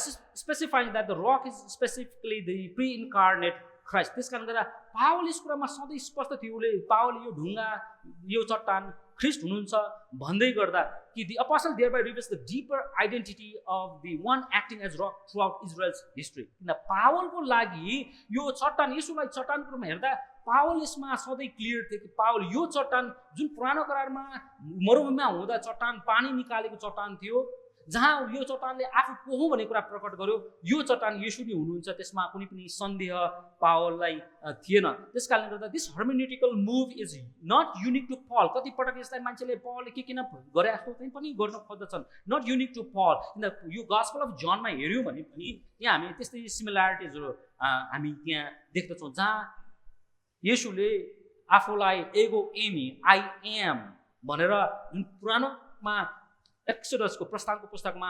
specifying that the rock is specifically the pre incarnate Christ. त्यस कारणले गर्दा पावल यस कुरामा सधैँ स्पष्ट थियो। पावलले यो ढुङ्गा, यो चट्टान ख्रिस्ट हुनुहुन्छ भन्दै गर्दा कि the apostle thereby reveals the deeper identity of the one acting as rock throughout Israel's history. किन पावलको लागि यो चट्टान, यसोलाई चट्टानको रूपमा हेर्दा पावल यसमा सधैँ क्लियर थियो कि पावल यो चट्टान जुन पुरानो करारमा मरुभूमिमा हुँदा चट्टान, पानी निकालेको चट्टान थियो, जहाँ यो चट्टानले आफू को हो भन्ने कुरा प्रकट गर्यो, यो चट्टान येशू नै हुनुहुन्छ, त्यसमा कुनै पनि सन्देह पावललाई थिएन। त्यस कारणले गर्दा this hermeneutical move is not unique to Paul. कति पटक यसलाई मान्छेले पलले के किन गरे जस्तो चाहिँ पनि गर्न खोज्दछन्, नट युनिक टु पल। किन यो गस्पल अफ जनमा हेऱ्यौँ भने पनि त्यहाँ हामी त्यस्तै सिमिल्यारिटिजहरू हामी त्यहाँ देख्दछौँ, जहाँ येशूले आफूलाई एगो एमी, आई एम भनेर जुन पुरानोमा एक्सोडसको प्रस्थानको पुस्तकमा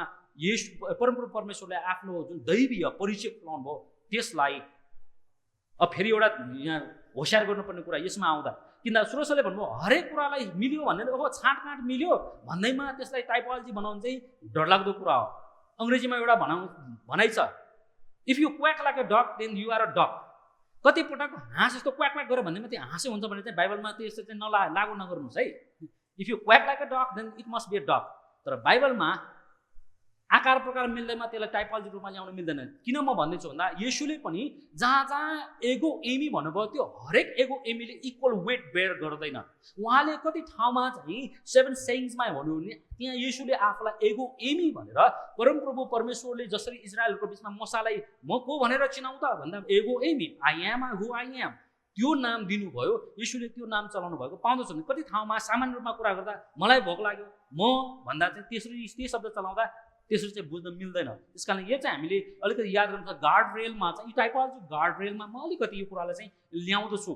परमप्रभु परमेश्वरले आफ्नो जुन दैवीय परिचय खुलाउनु भयो, त्यसलाई अब फेरि एउटा यहाँ होसियार गर्नुपर्ने कुरा यसमा आउँदा, किन सुरसले भन्नुभयो हरेक कुरालाई मिल्यो भनेर ओहो छाँटकाँट मिल्यो भन्दैमा त्यसलाई टाइपोलोजी बनाउनु चाहिँ डरलाग्दो कुरा हो। अङ्ग्रेजीमा एउटा भनाइ छ, if you quack like a dog then you are a dog. कति पटक हाँस जस्तो क्वाक क्वाक गऱ्यो भन्ने मात्रै हाँसै हुन्छ भने चाहिँ बाइबलमा त्यस्तो चाहिँ लागु नगर्नुहोस् है। If you quack like a dog then it must be a dog. तर बाइबलमा आकार प्रकार मिल्दैमा त्यसलाई टाइपोलोजी रूपमा ल्याउन मिल्दैन। किन म भन्दैछु भन्दा येशूले पनि जहाँ जहाँ एगो एमी भन्नुभयो त्यो हरेक एगो एमीले इक्वल वेट बेयर गर्दैन। उहाँले कति ठाउँमा चाहिँ 7 सेइङ्समा भन्नु भने त्यहाँ येशूले आफूलाई एगो एमी भनेर परमप्रभु परमेश्वरले जसरी इजरायलहरूको बिचमा मसालाई म को भनेर चिनाउँ त भन्दा एगो एमी, I am who I am, त्यो नाम दिनुभयो। येशूले त्यो नाम चलाउनु भएको पाउँदछ भने कति ठाउँमा सामान्य रूपमा कुरा गर्दा मलाई भोक लाग्यो म भन्दा चाहिँ त्यही शब्द चलाउँदा त्यसरी चाहिँ बुझ्न मिल्दैन। त्यस कारण यो चाहिँ हामीले अलिकति याद गर्नुपर्छ। गार्ड रेलमा चाहिँ यो टाइपोलोजी गार्ड रेलमा म अलिकति यो कुरालाई चाहिँ ल्याउँदछु।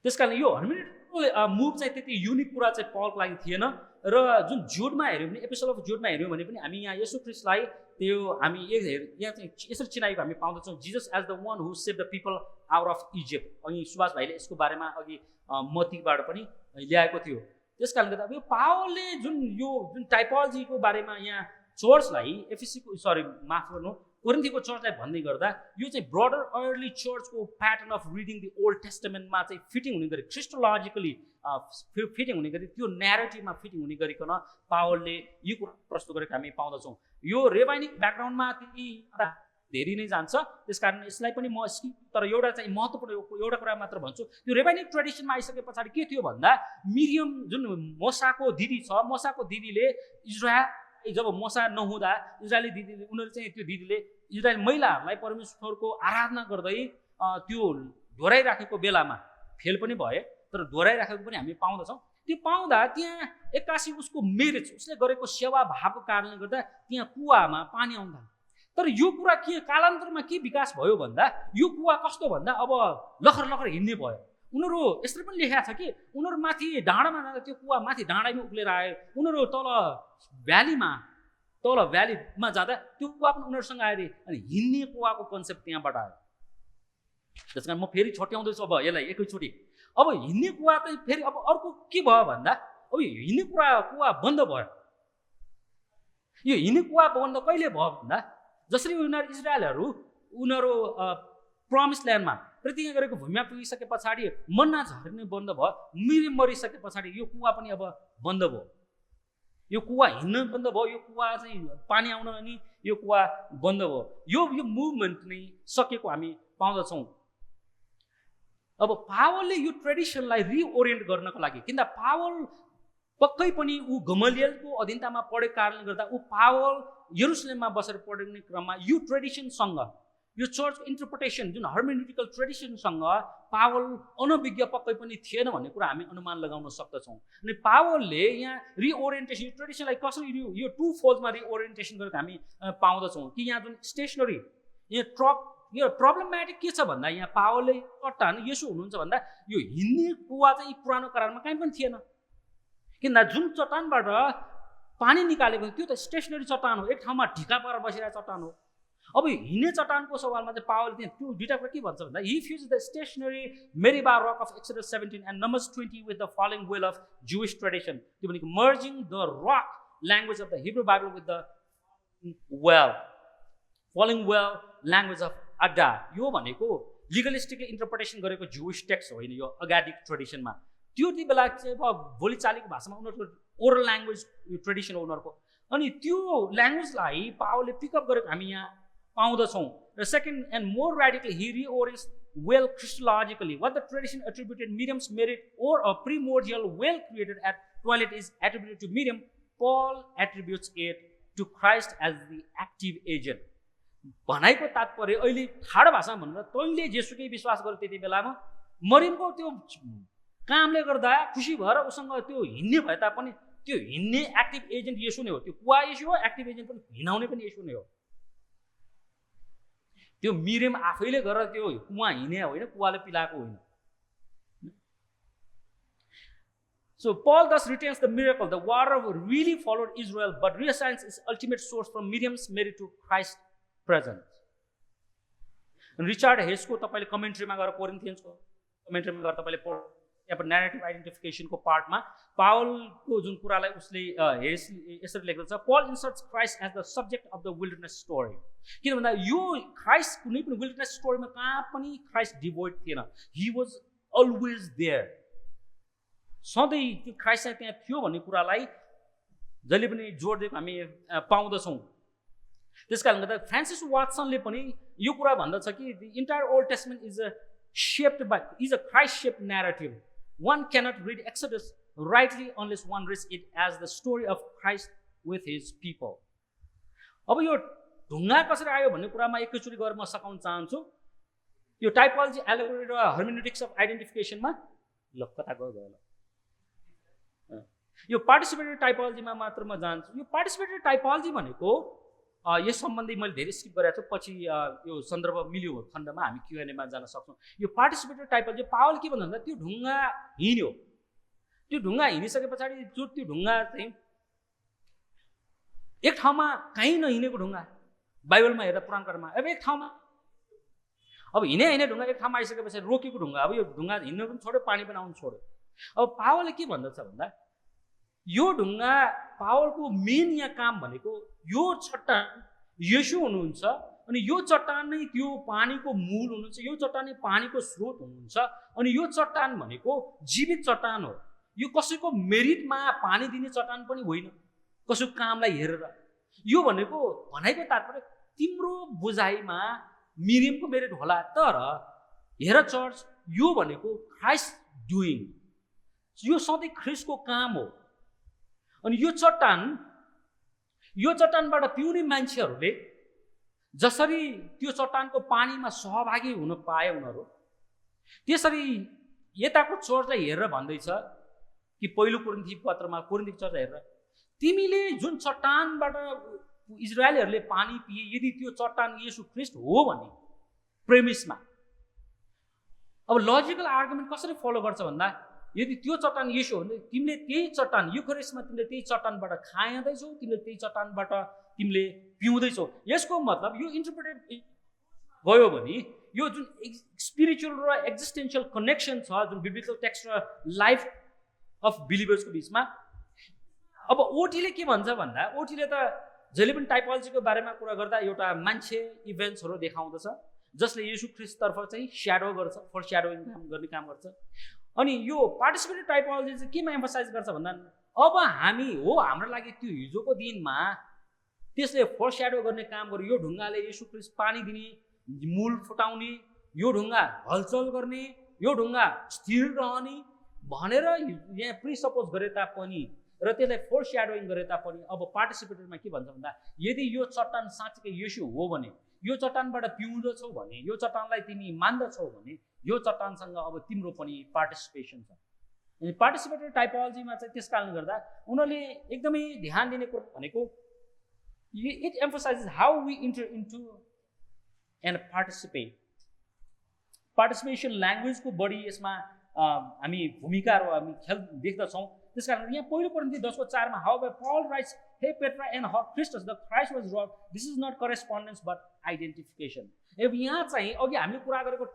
त्यस कारण यो हर्मेन्युटिकल मुभ चाहिँ त्यति युनिक कुरा चाहिँ पलको लागि थिएन। र जुन जुडमा हेऱ्यौँ भने, एपिसोड अफ जुडमा हेऱ्यौँ भने पनि हामी यहाँ येशू ख्रिस्टलाई त्यो हामी यहाँ चाहिँ यसरी चिनाएको हामी पाउँदछौँ, Jesus as the one who save the people out of Egypt. अनि सुभाष भाइले यसको बारेमा अघि मतीबाट पनि ल्याएको थियो। त्यस कारणले गर्दा यो पावलले जुन टाइपोलोजीको बारेमा यहाँ चर्चलाई माफ गर्नु कोरिन्थीको चर्चलाई भन्दै गर्दा यो चाहिँ ब्रडर अर्ली चर्चको pattern of reading the old टेस्टामेन्टमा चाहिँ फिटिङ हुने गरी क्रिस्टोलोजिकली फिटिङ हुने गरी त्यो न्यारेटिभमा फिटिङ हुने गरिकन पावलले यो कुरा प्रस्तुत गरेको हामी पाउँदछौँ। यो रेबाइनिक ब्याकग्राउन्डमा त्यति धेरै नै जान्छ, त्यसकारण यसलाई पनि म तर एउटा चाहिँ महत्त्वपूर्ण एउटा कुरा मात्र भन्छु। त्यो रेबाइनिक ट्रेडिसनमा आइसके पछाडि के थियो भन्दा मिरियम जुन मोसाको दिदी छ, मोसाको दिदीले इजरायल जब मोसा नहुँदा इजरायली दिदीले उनीहरू चाहिँ त्यो दिदीले इजरायल महिलाहरूलाई परमेश्वरको आराधना गर्दै त्यो दोहोऱ्याइराखेको बेलामा फेल पनि भए, तर दोहोऱ्याइराखेको पनि हामी पाउँदछौँ। त्यो पाउँदा त्यहाँ एक्कासी उसको मेरेज, उसले गरेको सेवा भावको कारणले गर्दा त्यहाँ कुवामा पानी आउँदा, तर यो कुरा के कालान्तरमा के विकास भयो भन्दा यो कुवा कस्तो भन्दा अब लखर लखर हिँड्ने भयो। उनीहरू यसरी पनि लेखेको छ कि उनीहरू माथि डाँडामा जाँदा त्यो कुवा माथि डाँडामै उक्लेर आयो, उनीहरू तल भ्यालीमा जाँदा त्यो कुवा पनि उनीहरूसँग आयो अरे, अनि हिँड्ने कुवाको कन्सेप्ट त्यहाँबाट आयो। त्यस कारण म फेरि छोट्याउँदैछु अब यसलाई एकैचोटि। अब हिँड्ने कुवा चाहिँ फेरि अब अर्को के भयो भन्दा अब हिँड्ने कुवा बन्द भयो। यो हिँड्ने कुवा बन्द कहिले भयो भन्दा जसरी उनीहरू इजरायलहरू उनीहरू प्रमिस ल्यान्डमा प्रतिज्ञा गरेको भूमिमा पुगिसके पछाडि मन्ना झर्ने बन्द भयो, मिरिम मरिसके पछाडि यो कुवा पनि अब बन्द भयो। यो कुवा हिँड्न बन्द भयो, यो कुवा चाहिँ पानी आउन अनि यो कुवा बन्द भयो। यो मुभमेन्ट नै सकेको हामी पाउँदछौँ। अब पावलले यो ट्रेडिसनलाई रिओरिएन्ट गर्नको लागि, किन पावल पक्कै पनि ऊ गमलियलको अधीनतामा पढेको कारणले गर्दा ऊ पावल यरुसलेममा बसेर पढ्ने क्रममा यो ट्रेडिसनसँग, यो चर्चको इन्टरप्रिटेसन जुन हर्मेन्युटिकल ट्रेडिसनसँग पावल अनभिज्ञ पक्कै पनि थिएन भन्ने कुरा हामी अनुमान लगाउन सक्दछौँ। अनि पावलले यहाँ रिओरिएन्टेसन, यो ट्रेडिसनलाई कसरी यो टु फोल्डमा रिओरिएन्टेसन गरेको हामी पाउँदछौँ कि यहाँ जुन स्टेसनरी यो प्रब्लमेटिक के छ भन्दा यहाँ पावलले चट्टान यसो हुनुहुन्छ भन्दा यो हिँड्ने कुवा चाहिँ पुरानो करारमा कहीँ पनि थिएन, किन जुन चट्टानबाट पानी निकालेको थियो त्यो त स्टेसनरी चट्टान हो, एक ठाउँमा ढिका पारेर बसिरहेको चट्टान हो। अब हिँड्ने चट्टानको सवालमा चाहिँ पावल त्यहाँ त्यो दुईवटा कुरा के भन्छ भन्दा he fuses the stationary Meribah rock of Exodus 17 and Numbers 20 with the following well of Jewish tradition. त्यो भनेको merging the rock language of the Hebrew Bible with the following well language of Aggadah. यो भनेको लिगलिस्टिकली इन्टरप्रिटेसन गरेको जुइस टेक्स्ट होइन, यो अगाडिक ट्रेडिसनमा त्यो ती बेला चाहिँ अब बोलीचालीको भाषामा उनीहरूको ओरल ल्याङ्ग्वेज ट्रेडिसन हो उनीहरूको। अनि त्यो ल्याङ्ग्वेजलाई पावलले पिकअप गरेको हामी यहाँ पाउँदछौँ। र second and more radically he reorients well christologically what the tradition attributed Miriam's merit or a primordial well created at toilet is attributed to Miriam, Paul attributes it to Christ as the active agent। भनाइको तात्पर्य अहिले ठाडो भाषामा भन्दा तैँले जेसुकै विश्वास गर्यो त्यति बेलामा मरियमको त्यो कामले गर्दा खुसी भएर उसँग त्यो हिँड्ने भए तापनि त्यो हिँड्ने एक्टिभ एजेन्ट यसो नै हो, त्यो कुवा यसो हो, एक्टिभ एजेन्ट पनि हिँडाउने पनि यसो नै हो। त्यो मिरियम आफैले गरेर त्यो कुवा हिँडे होइन, कुवाले पिलाएको होइन। So Paul thus retains the miracle. The water really followed Israel, but reassigns its ultimate source from Miriam's merit to Christ's presence. Richard हेसको तपाईँले कमेन्ट्रीमा गएर कोरिन्थियन्सको कमेन्ट्रीमा गएर तपाईँले यहाँ न्यारेटिभ आइडेन्टिफिकेसनको पार्टमा पावलको जुन कुरालाई उसले हेस यसरी लेख्दछ, Paul inserts Christ as the subject of the wilderness story. किन भन्दा यो क्राइस्ट कुनै पनि विल्डरनेस स्टोरीमा कहाँ पनि क्राइस्ट डिभोइड थिएन, हि वाज अलवेज देयर। सधैँ त्यो क्राइस्ट चाहिँ त्यहाँ थियो भन्ने कुरालाई जहिले पनि जोड दिएको हामी पाउँदछौँ। त्यस कारणले गर्दा फ्रान्सिस वाटसनले पनि यो कुरा भन्दछ कि the entire old testament is a Christ shaped narrative. One cannot read Exodus rightly unless one reads it as the story of Christ with his people. अब यो ढुङ्गा कसरी आयो भन्ने कुरामा एकैचोटि गएर म सघाउन चाहन्छु। यो टाइपोलोजी, एलेगोरी र हर्मेन्युटिक्स अफ आइडेन्टिफिकेसनमा ल कता गयो ल यो पार्टिसिपेटरी टाइपोलोजीमा मात्र म जान्छु। यो पार्टिसिपेटरी टाइपोलोजी भनेको यस सम्बन्धी मैले धेरै स्किप गरेको छु, पछि यो सन्दर्भ मिल्यो खण्डमा हामी क्युएनएमा जान सक्छौँ। यो पार्टिसिपेटरी टाइपोलोजी पावल के भन्नु भन्दा त्यो ढुङ्गा हिँड्यो, त्यो ढुङ्गा हिँडिसके पछाडि त्यो ढुङ्गा चाहिँ एक ठाउँमा कहीँ नहिँडेको ढुङ्गा बाइबलमा हेर्दा पुराणकारमा अब एक ठाउँमा अब हिँडे ढुङ्गा एक ठाउँमा आइसकेपछि रोकेको ढुङ्गा, अब यो ढुङ्गा हिँड्नु पनि छोड्यो, पानी पनि आउनु छोड्यो। अब पावलले के भन्दछ भन्दा यो ढुङ्गा पावलको मेन यहाँ काम भनेको यो चट्टान येशू हुनुहुन्छ अनि यो चट्टान नै त्यो पानीको मूल हुनुहुन्छ, यो चट्टान नै पानीको स्रोत हुनुहुन्छ। अनि यो चट्टान भनेको जीवित चट्टान हो, यो कसैको मेरिटमा पानी दिने चट्टान पनि होइन, कसैको कामलाई हेरेर। यो भनेको भनाइको तात्पर्य तिम्रो बुझाइमा मिरियमको मेरिट होला, तर हेर चर्च, यो भनेको क्राइस्ट डुइङ, यो सधैँ ख्रिस्टको काम हो। अनि यो चट्टानबाट पिउने मान्छेहरूले जसरी त्यो चट्टानको पानीमा सहभागी हुन पाए उनीहरू, त्यसरी यताको चर्चलाई हेरेर भन्दैछ कि पहिलो कोरिन्थी पत्रमा कोरिन्थी चर्चलाई हेरेर, तिमीले जुन चट्टानबाट इजरायलीहरूले पानी पिए, यदि त्यो चट्टान येशू ख्रिस्ट हो भने प्रेमिसमा, अब लजिकल आर्गुमेन्ट कसरी फलो गर्छ भन्दा, यदि त्यो चट्टान येशू हो भने तिमीले त्यही चट्टान युखरिस्टमा तिमीले त्यही चट्टानबाट खाँदैछौ, तिमीले त्यही चट्टानबाट तिमीले पिउँदैछौ। यसको मतलब यो इन्टरप्रेटेड गयो भने यो जुन स्पिरिचुअल र एक्जिस्टेन्सियल कनेक्सन छ जुन बिब्लिकल टेक्स्ट र लाइफ अफ बिलिभर्सको बिचमा, अब ओटीले के भन्छ भन्दा, ओटीले त जहिले पनि टाइपोलोजीको बारेमा कुरा गर्दा एउटा मान्छे इभेन्ट्सहरू देखाउँदछ जसले येशू ख्रिस्टतर्फ चाहिँ स्याडो गर्छ, फर स्याडोइङ गर्ने काम गर्छ। अनि यो पार्टिसिपेटिभ टाइपोलोजी चाहिँ केमा एम्फसाइज गर्छ भन्दा, अब हामी हो हाम्रो लागि त्यो हिजोको दिनमा त्यसले फर स्याडो गर्ने काम गर्यो, यो ढुङ्गाले येशू ख्रिस्ट पानी दिने, मूल फुटाउने, यो ढुङ्गा हलचल गर्ने, यो ढुङ्गा स्थिर रहने भनेर यहाँ प्रिसपोज गरे तापनि र त्यसलाई फोर स्याडोइङ गरे तापनि अब पार्टिसिपेटरमा के भन्छ भन्दा, यदि यो चट्टान साँच्चै येशू हो भने, यो चट्टानबाट पिउँदछौ भने, यो चट्टानलाई तिमी मान्दछौ भने, यो चट्टानसँग अब तिम्रो पनि पार्टिसिपेसन छ। अनि पार्टिसिपेटरी टाइपोलोजीमा चाहिँ त्यस कारणले गर्दा उनीहरूले एकदमै ध्यान दिने कुरो भनेको it emphasises how we enter into and participate. Participation ल्याङ्ग्वेजको बढी यसमा हामी भूमिकाहरू हामी देख्दछौँ। त्यस कारण यहाँ पहिलो कोरिन्थी 10:4 मा हाउ पॉल राइट्स, हे पेट्रा एन्ड क्रिस्टस the Christ was rock, this is not correspondence but identification. अब यहाँ चाहिँ अघि हामीले कुरा गरेको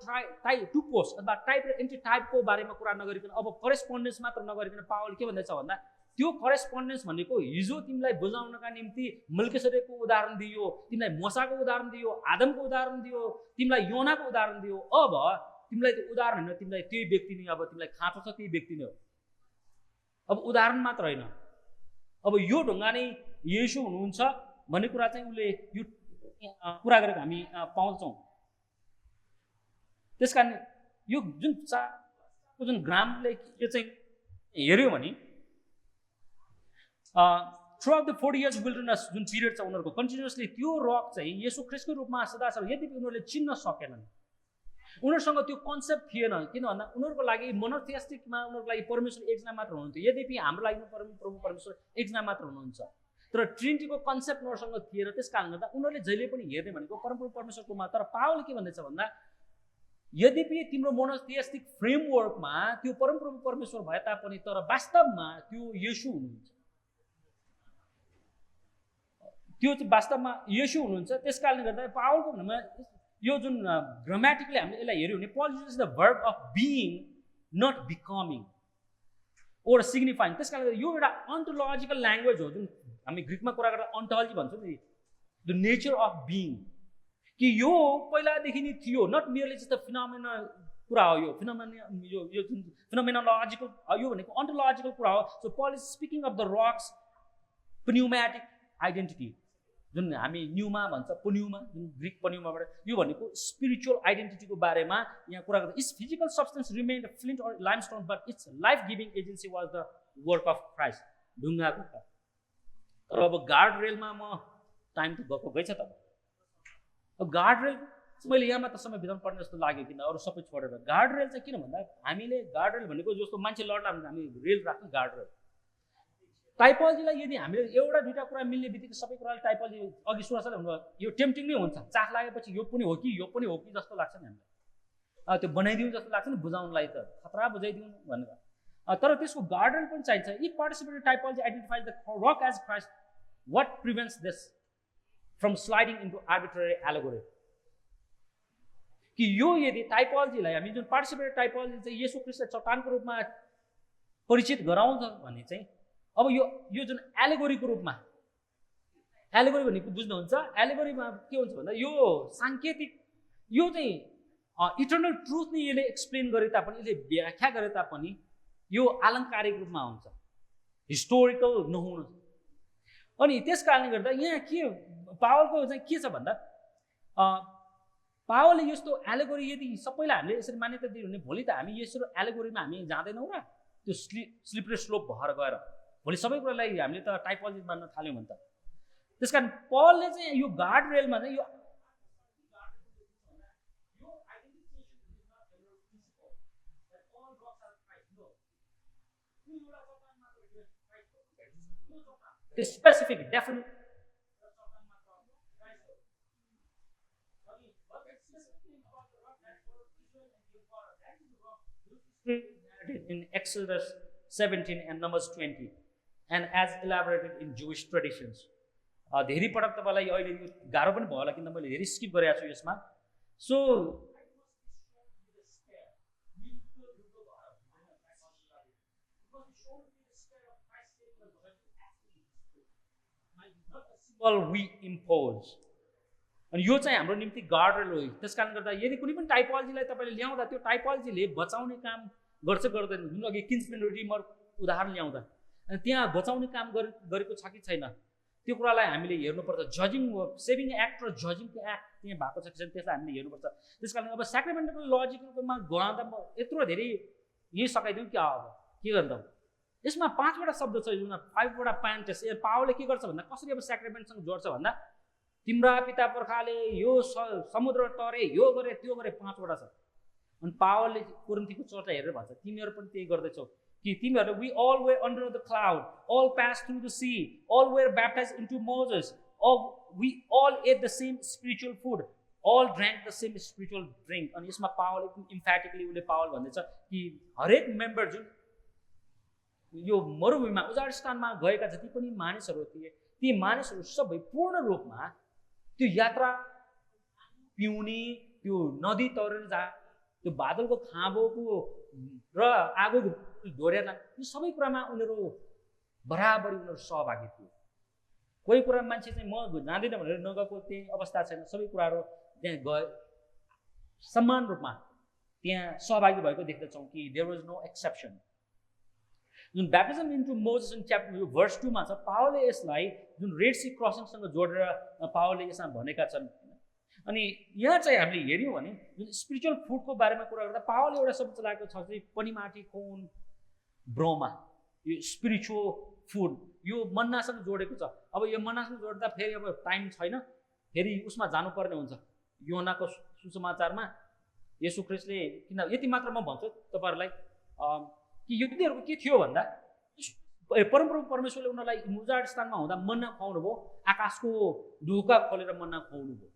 टुपोस अथवा टाइप र एन्टी टाइपको बारेमा कुरा नगरिकन अब करेस्पोन्डेन्स मात्र नगरिकन पावल के भन्दैछ भन्दा, त्यो करेस्पोन्डेन्स भनेको हिजो तिमीलाई बुझाउनका निम्ति मल्किसेदेकको उदाहरण दियो, तिमीलाई मोसाको उदाहरण दियो, आदमको उदाहरण दियो, तिमीलाई योनाको उदाहरण दियो। अब तिमीलाई त्यो उदाहरण होइन, तिमीलाई त्यही व्यक्ति नै, अब तिमीलाई खाँचो छ त्यही व्यक्ति नै हो। अब उदाहरण मात्र होइन, अब यो ढुङ्गा नै येशू हुनुहुन्छ भन्ने कुरा चाहिँ उसले यो कुरा गरेको हामी पाउँछौँ। त्यस कारण यो जुन ग्रामले यो चाहिँ हेऱ्यो भने through out the 40 years wilderness जुन पिरियड छ उनीहरूको कन्टिन्युसली त्यो रक चाहिँ येशू ख्रिस्टको रूपमा सदा छ। यद्यपि उनीहरूले चिन्न सकेनन्, उनीहरूसँग त्यो कन्सेप्ट थिएन, किन भन्दा उनीहरूको लागि मोनोथिएस्टिकमा उनीहरूको लागि परमेश्वर एकजना मात्र हुनुहुन्थ्यो। यद्यपि हाम्रो लागि प्रभु परमेश्वर एकजना मात्र हुनुहुन्छ, तर ट्रिनिटीको कन्सेप्ट उनीहरूसँग थिएन। त्यस कारणले गर्दा उनीहरूले जहिले पनि हेर्ने भनेको परमप्रभु परमेश्वरकोमा। तर पावलले के भन्दैछ भन्दा, यद्यपि तिम्रो मोनोथिएस्टिक फ्रेमवर्कमा त्यो परमप्रभु परमेश्वर भए तापनि तर वास्तवमा त्यो येशू हुनुहुन्छ, त्यो चाहिँ वास्तवमा येशू हुनुहुन्छ। त्यस कारणले गर्दा पावलको भन्नमा यो जुन ग्रामेटिकली हामीले यसलाई हेऱ्यो भने Paul uses the verb of being not becoming or signifying. त्यस कारणले यो एउटा अन्टोलोजिकल ल्याङ्ग्वेज हो जुन हामी ग्रिकमा कुरा गर्दा अन्टोलोजी भन्छौँ नि, द नेचर अफ बिइङ, कि यो पहिलादेखि नै थियो, नट मियरली जस्तो फिनोमेना कुरा हो। यो जुन फिनोमेनोलोजिकल यो भनेको अन्टोलोजिकल कुरा हो। So Paul is speaking of the rocks pneumatic identity जुन हामी न्युमा भन्छ, पन्युमा जुन ग्रिक पन्युमाबाट, यो भनेको स्पिरिचुअल आइडेन्टिटीको बारेमा यहाँ कुरा गर्दा, it's physical substance remained flint or limestone but it's life giving agency was the work of Christ. ढुङ्गाको कुरा। तर अब गार्ड रेलमा म टाइम त गएको गएछ त, अब गार्ड रेल मैले यहाँ मात्र समय बिताउनु पर्ने जस्तो लाग्यो, किन अरू सबै छोडेर। गार्ड रेल चाहिँ किन भन्दा हामीले गार्ड रेल भनेको जस्तो मान्छे लड्ला भने हामी रेल राख्छौँ गार्ड रेल। टाइपोलोजीलाई यदि हामीले एउटा दुईवटा कुरा मिल्ने बित्तिकै सबै कुराले टाइपोलोजी अघि सुरक्षाले हुनु, यो टेम्पटिङ नै हुन्छ। चाख लागेपछि यो पनि हो कि यो पनि हो कि जस्तो लाग्छ नि हामीलाई, त्यो बनाइदिउँ जस्तो लाग्छ नि बुझाउनलाई, त खतरा बुझाइदिउँ भनेर। तर त्यसको गार्डन पनि चाहिन्छ। If participatory typology identifies the rock as Christ, what prevents this from sliding into arbitrary allegory? कि यो यदि टाइपोलोजीलाई हामी जुन पार्टिसिपेटरी टाइपोलोजी चाहिँ येशू ख्रिस्टलाई चट्टानको रूपमा परिचित गराउँछ भने चाहिँ अब यो जुन एलेगोरीको रूपमा एलेगोरी भनेको बुझ्नुहुन्छ? एलेगोरीमा के हुन्छ भन्दा यो साङ्केतिक, यो चाहिँ इटर्नल ट्रुथ नै यसले एक्सप्लेन गरे तापनि, यसले व्याख्या गरे तापनि यो आलङ्कारिक रूपमा हुन्छ, हिस्टोरिकल नहुन। अनि त्यस कारणले गर्दा यहाँ के पावलको चाहिँ के छ भन्दा पावलले यस्तो एलेगोरी यदि सबैलाई हामीले यसरी मान्यता दियो भने भोलि त हामी यसरी एलेगोरीमा हामी जाँदैनौँ र त्यो स्लिपरी स्लोप भएर गएर भोलि सबै कुरालाई हामीले त टाइपोलोजी मान्न थाल्यौँ भने त। त्यस कारण पलले चाहिँ यो गार्ड रेलमा चाहिँ यो specific, definite in Exodus 17 and Numbers 20 and as elaborated in Jewish traditions. धेरै पटक तपाईलाई अहिले यो गाह्रो पनि भयो होला किन मैले धेरै स्किप गरेको छु यसमा। सो we impose, अनि यो चाहिँ हाम्रो निम्ति गार्डरेल हो। त्यसकारण गर्दा यदि कुनै पनि टाइपोलोजीलाई तपाईले ल्याउँदा त्यो टाइपोलोजीले बचाउने काम गर्छ गर्दैन, जुन अघि किन्समैन रिडिमर उदाहरण ल्याउँदा अनि त्यहाँ बचाउने काम गरेको छ कि छैन त्यो कुरालाई हामीले हेर्नुपर्छ। जजिङ सेभिङ एक्ट र जजिङको एक्ट त्यहाँ भएको छ कि छैन त्यसलाई हामीले हेर्नुपर्छ। त्यसकारण अब स्याक्रामेन्टल लजिकमा गराउँदा म यत्रो धेरै यही सकाइदिउँ कि अब के गर्दा यसमा 5वटा शब्द छ, जुन 5वटा प्यान्टेस। पावलले के गर्छ भन्दा कसरी अब स्याक्रामेन्टसँग जोड्छ भन्दा तिम्रा पिता पुर्खाले यो समुद्र तरे यो गरे त्यो गरे 5वटा छ। अनि पावलले कोरिन्थीको चर्चा हेरेर भन्छ तिमीहरू पनि त्यही गर्दैछौ कि तिमीहरूले we all were under the cloud, all passed through the sea, all were baptized into Moses, we all ate the same spiritual food, all drank the same spiritual drink. अनि यसमा पावल एकदम इम्फेटिकली उसले पावल भन्दैछ कि हरेक मेम्बर जुन यो मरुभूमिमा उजाड स्थानमा गएका जति पनि मानिसहरू थिए ती मानिसहरू सबै पूर्ण रूपमा त्यो यात्रा पिउने त्यो नदी तरेर जा त्यो बादलको खाँबोको र आगोको ढोरेर यो सबै कुरामा उनीहरू बराबरी उनीहरू सहभागी थिए। कोही कुरा मान्छे चाहिँ म जाँदिनँ भनेर नगएको त्यही अवस्था छैन, सबै कुराहरू त्यहाँ गए समान रूपमा त्यहाँ सहभागी भएको देख्दछौँ कि देयर वाज नो एक्सेप्सन। जुन baptism into Moses in chapter यो भर्स 2 मा छ, पावलले यसलाई जुन रेड सी क्रसिङसँग जोडेर पावलले यसमा भनेका छन्। अनि यहाँ चाहिँ हामीले हेर्यौँ भने जुन स्पिरिचुअल फुडको बारेमा कुरा गर्दा पावलले एउटा शब्द चलाएको छ चाहिँ पनिमाटी कोन ब्रोमा, यो स्पिरिचुअल फुड यो मन्नासँग जोडेको छ। अब यो मन्नासँग जोड्दा फेरि अब टाइम छैन, फेरि उसमा जानुपर्ने हुन्छ योनाको सुसमाचारमा येशू ख्रीष्टले। किन यति मात्र म भन्छु तपाईँहरूलाई कि युद्धीहरूको के थियो भन्दा परमप्रभु परमेश्वरले उनीहरूलाई उजाड स्थानमा हुँदा मन्ना खुवाउनु भयो, आकाशको ढोका खोलेर मन्ना खुवाउनु भयो।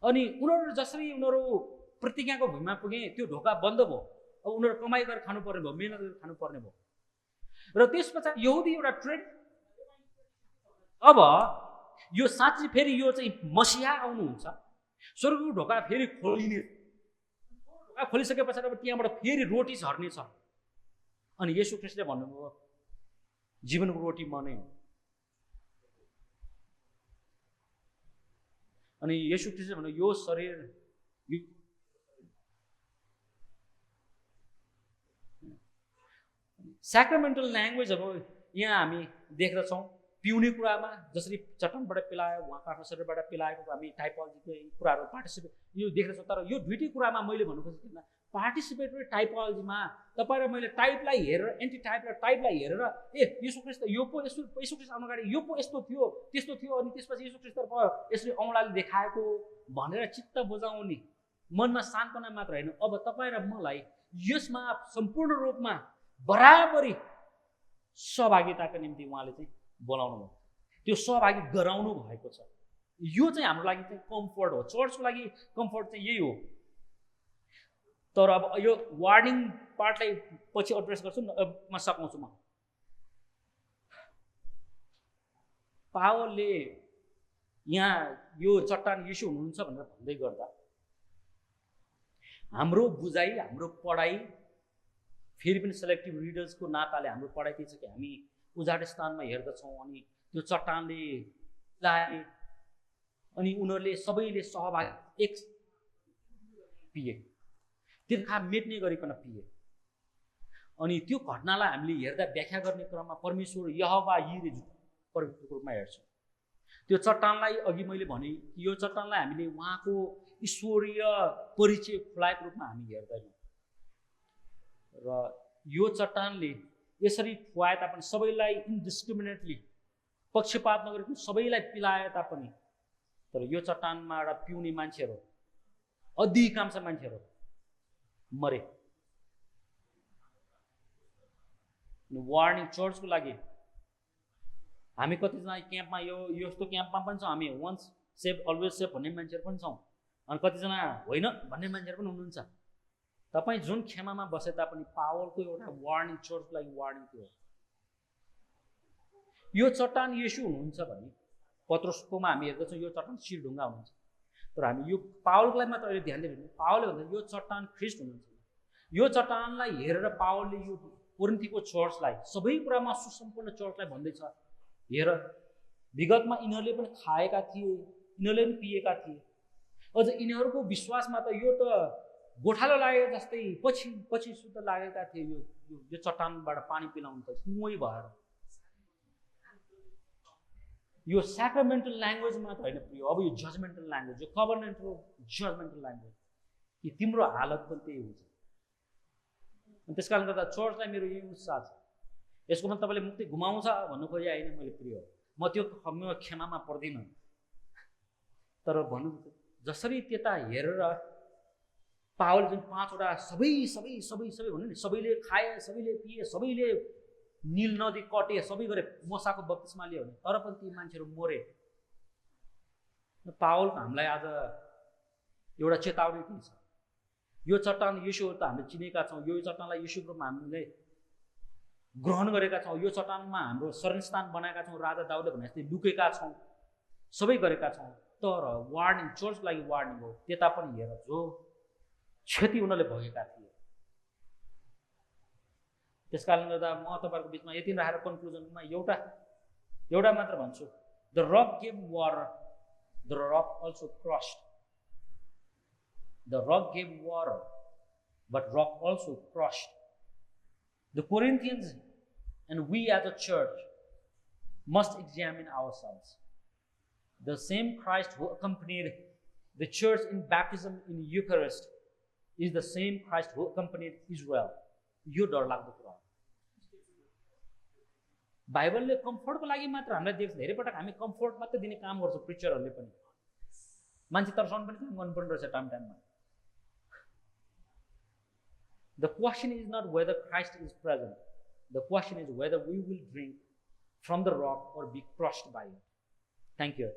अनि उनीहरू जसरी उनीहरू प्रतिज्ञाको भूमिमा पुगे त्यो ढोका बन्द भयो, अब उनीहरू कमाइ गरेर खानुपर्ने भयो, मेहनत गरेर खानुपर्ने भयो। र त्यस पछाडि यहुदी एउटा ट्रेड अब यो साँच्चै फेरि यो चाहिँ मसिहा आउनुहुन्छ, स्वर्गको ढोका फेरि खोलिने, ढोका खोलिसके पछाडि अब त्यहाँबाट फेरि रोटी झर्ने छ। अनि येशू ख्रीष्टले भन्नुभयो जीवनको रोटी म नै हो। अनि येशू ख्रीष्टले भन्नु यो शरीर स्याक्रामेन्टल ल्याङ्ग्वेज अब यहाँ हामी देख्दछौँ पिउने कुरामा जसरी चट्टानबाट पिलायो उहाँको शरीरबाट पिलाएको हामी टाइपोलोजीको कुराहरू पार्टिसिपेट यो देख्दछौँ। तर यो दुईटै कुरामा मैले भन्नु खोजेको थिइनँ पार्टिसिपेटरी टाइपोलोजीमा तपाईँ र मैले टाइपलाई हेरेर एन्टी टाइप र टाइपलाई हेरेर येशू ख्रीष्ट यो पो येशू ख्रीष्ट आउनु अगाडि यो पो यस्तो थियो त्यस्तो थियो अनि त्यसपछि येशू ख्रीष्टतर्फ यसरी औँलाले देखाएको भनेर चित्त बुझाउने मनमा सान्त्वना मात्र होइन, अब तपाईँ र मलाई यसमा सम्पूर्ण रूपमा बराबरी सहभागिताको निम्ति उहाँले चाहिँ बोलाउनु भयो, त्यो सहभागी गराउनु भएको छ। यो चाहिँ हाम्रो लागि चाहिँ कम्फोर्ट हो, चर्चको लागि कम्फोर्ट चाहिँ यही हो। तर अब यो वार्निङ पार्टलाई पछि एड्रेस गर्छु म सघाउँछु। म पावलले यहाँ यो चट्टान येशू हुनुहुन्छ भनेर भन्दै गर्दा हाम्रो बुझाइ हाम्रो पढाइ फेरि पनि सेलेक्टिभ रिडर्सको नाताले हाम्रो पढाइ के छ कि हामी उजाड स्थानमा हेर्दछौँ अनि त्यो चट्टानले लाए अनि उनीहरूले सबैले सहभागी एक पिए, त्यो खा मेट्ने गरिकन पिए। अनि त्यो घटनालाई हामीले हेर्दा व्याख्या गर्ने क्रममा परमेश्वर यहोवा यिरे परमेश्वरको रूपमा हेर्छौँ। त्यो चट्टानलाई अघि मैले भने कि यो चट्टानलाई हामीले उहाँको ईश्वरीय परिचय खुलाएको रूपमा हामी हेर्दैनौँ र यो चट्टानले यसरी खुवाए तापनि सबैलाई इन्डिस्क्रिमिनेटली पक्षपात नगरिकन सबैलाई पिलाए तापनि तर यो चट्टानबाट पिउने मान्छेहरू अधिकांश मान्छेहरू मरे। वार्निङ चर्चको लागि हामी कतिजना क्याम्पमा यो यस्तो क्याम्पमा पनि छौँ, हामी वन्स सेफ अलवेज सेफ भन्ने मान्छेहरू पनि छौँ अनि कतिजना होइन भन्ने मान्छेहरू पनि हुनुहुन्छ। तपाईँ जुन खेमामा बसे तापनि पावलको एउटा वार्निङ चर्चको लागि वार्निङ थियो। यो चट्टान येशू हुनुहुन्छ भने पत्रुसकोमा हामी हेर्दछौँ यो चट्टान शिरढुङ्गा हुनुहुन्छ, तर हामी यो पावलको लागि मात्र अहिले ध्यान दिनु। पावलले भन्दा यो चट्टान ख्रिस्ट हुनुहुन्छ। यो चट्टानलाई हेरेर पावलले यो कोरिन्थीको चर्चलाई सबै कुरामा सुसम्पन्न चर्चलाई भन्दैछ, हेर विगतमा यिनीहरूले पनि खाएका थिए, यिनीहरूले पनि पिएका थिए, अझ यिनीहरूको विश्वासमा त यो त गोठालो लागे जस्तै पछि पछि शुद्ध लागेका थिए। यो चट्टानबाट पानी पिलाउनु त कुमै भएर यो स्याक्रामेन्टल ल्याङ्ग्वेज मात्र होइन प्रिय, अब यो जजमेन्टल ल्याङ्ग्वेज, यो कभर्नेन्टल जजमेन्टल ल्याङ्ग्वेज कि तिम्रो हालत पनि त्यही हुन्छ। त्यस कारणले गर्दा चर्चलाई मेरो यही उत्साह छ। यसको मतलब तपाईँले मुक्ति घुमाउँछ भन्नु खोजे होइन मैले प्रिय, म त्यो खेमामा पर्दिनँ, तर भन्नु जसरी त्यता हेरेर पावल जुन 5वटा सबै सबै सबै सबै भन्नु नि, सबैले खाए, सबैले पिए, सबैले नील नदी कटे, सबै गरे, मोसाको बप्तिस्मा लियो भने तर पनि ती मान्छेहरू मरे। पावलको हामीलाई आज एउटा चेतावनी के छ? यो चट्टान येशूहरू त हामीले चिनेका छौँ, यो चट्टानलाई येशूको रूपमा हामीले ग्रहण गरेका छौँ, यो चट्टानमा हाम्रो शरणस्थान बनाएका छौँ, राजा दाउदले भने जस्तै लुकेका छौँ, सबै गरेका छौँ। तर वार्निङ चर्चको लागि वार्निङ हो, त्यता पनि हेर जो क्षति उनीहरूले भोगेका थिए। त्यस कारणले गर्दा म तपाईँहरूको बिचमा यति राखेर कन्क्लुजनमा एउटा मात्र भन्छु, the rock gave water, the rock also crossed. The rock gave water, but rock also crushed. The Corinthians and we as a church must examine ourselves. The same Christ who accompanied the church in baptism in Eucharist is the same Christ who accompanied Israel. यो डरलाग्दो कुरा हो। बाइबलले कम्फोर्टको लागि मात्र हामीलाई देख्छ। धेरै पटक हामी कम्फोर्ट मात्र दिने काम गर्छौँ, प्रिचरहरूले पनि मान्छे तर्साउनु पनि काम गर्नुपर्ने रहेछ टाइममा। The question is not whether Christ is present. The question is whether we will drink from the rock or be crushed by it. Thank you.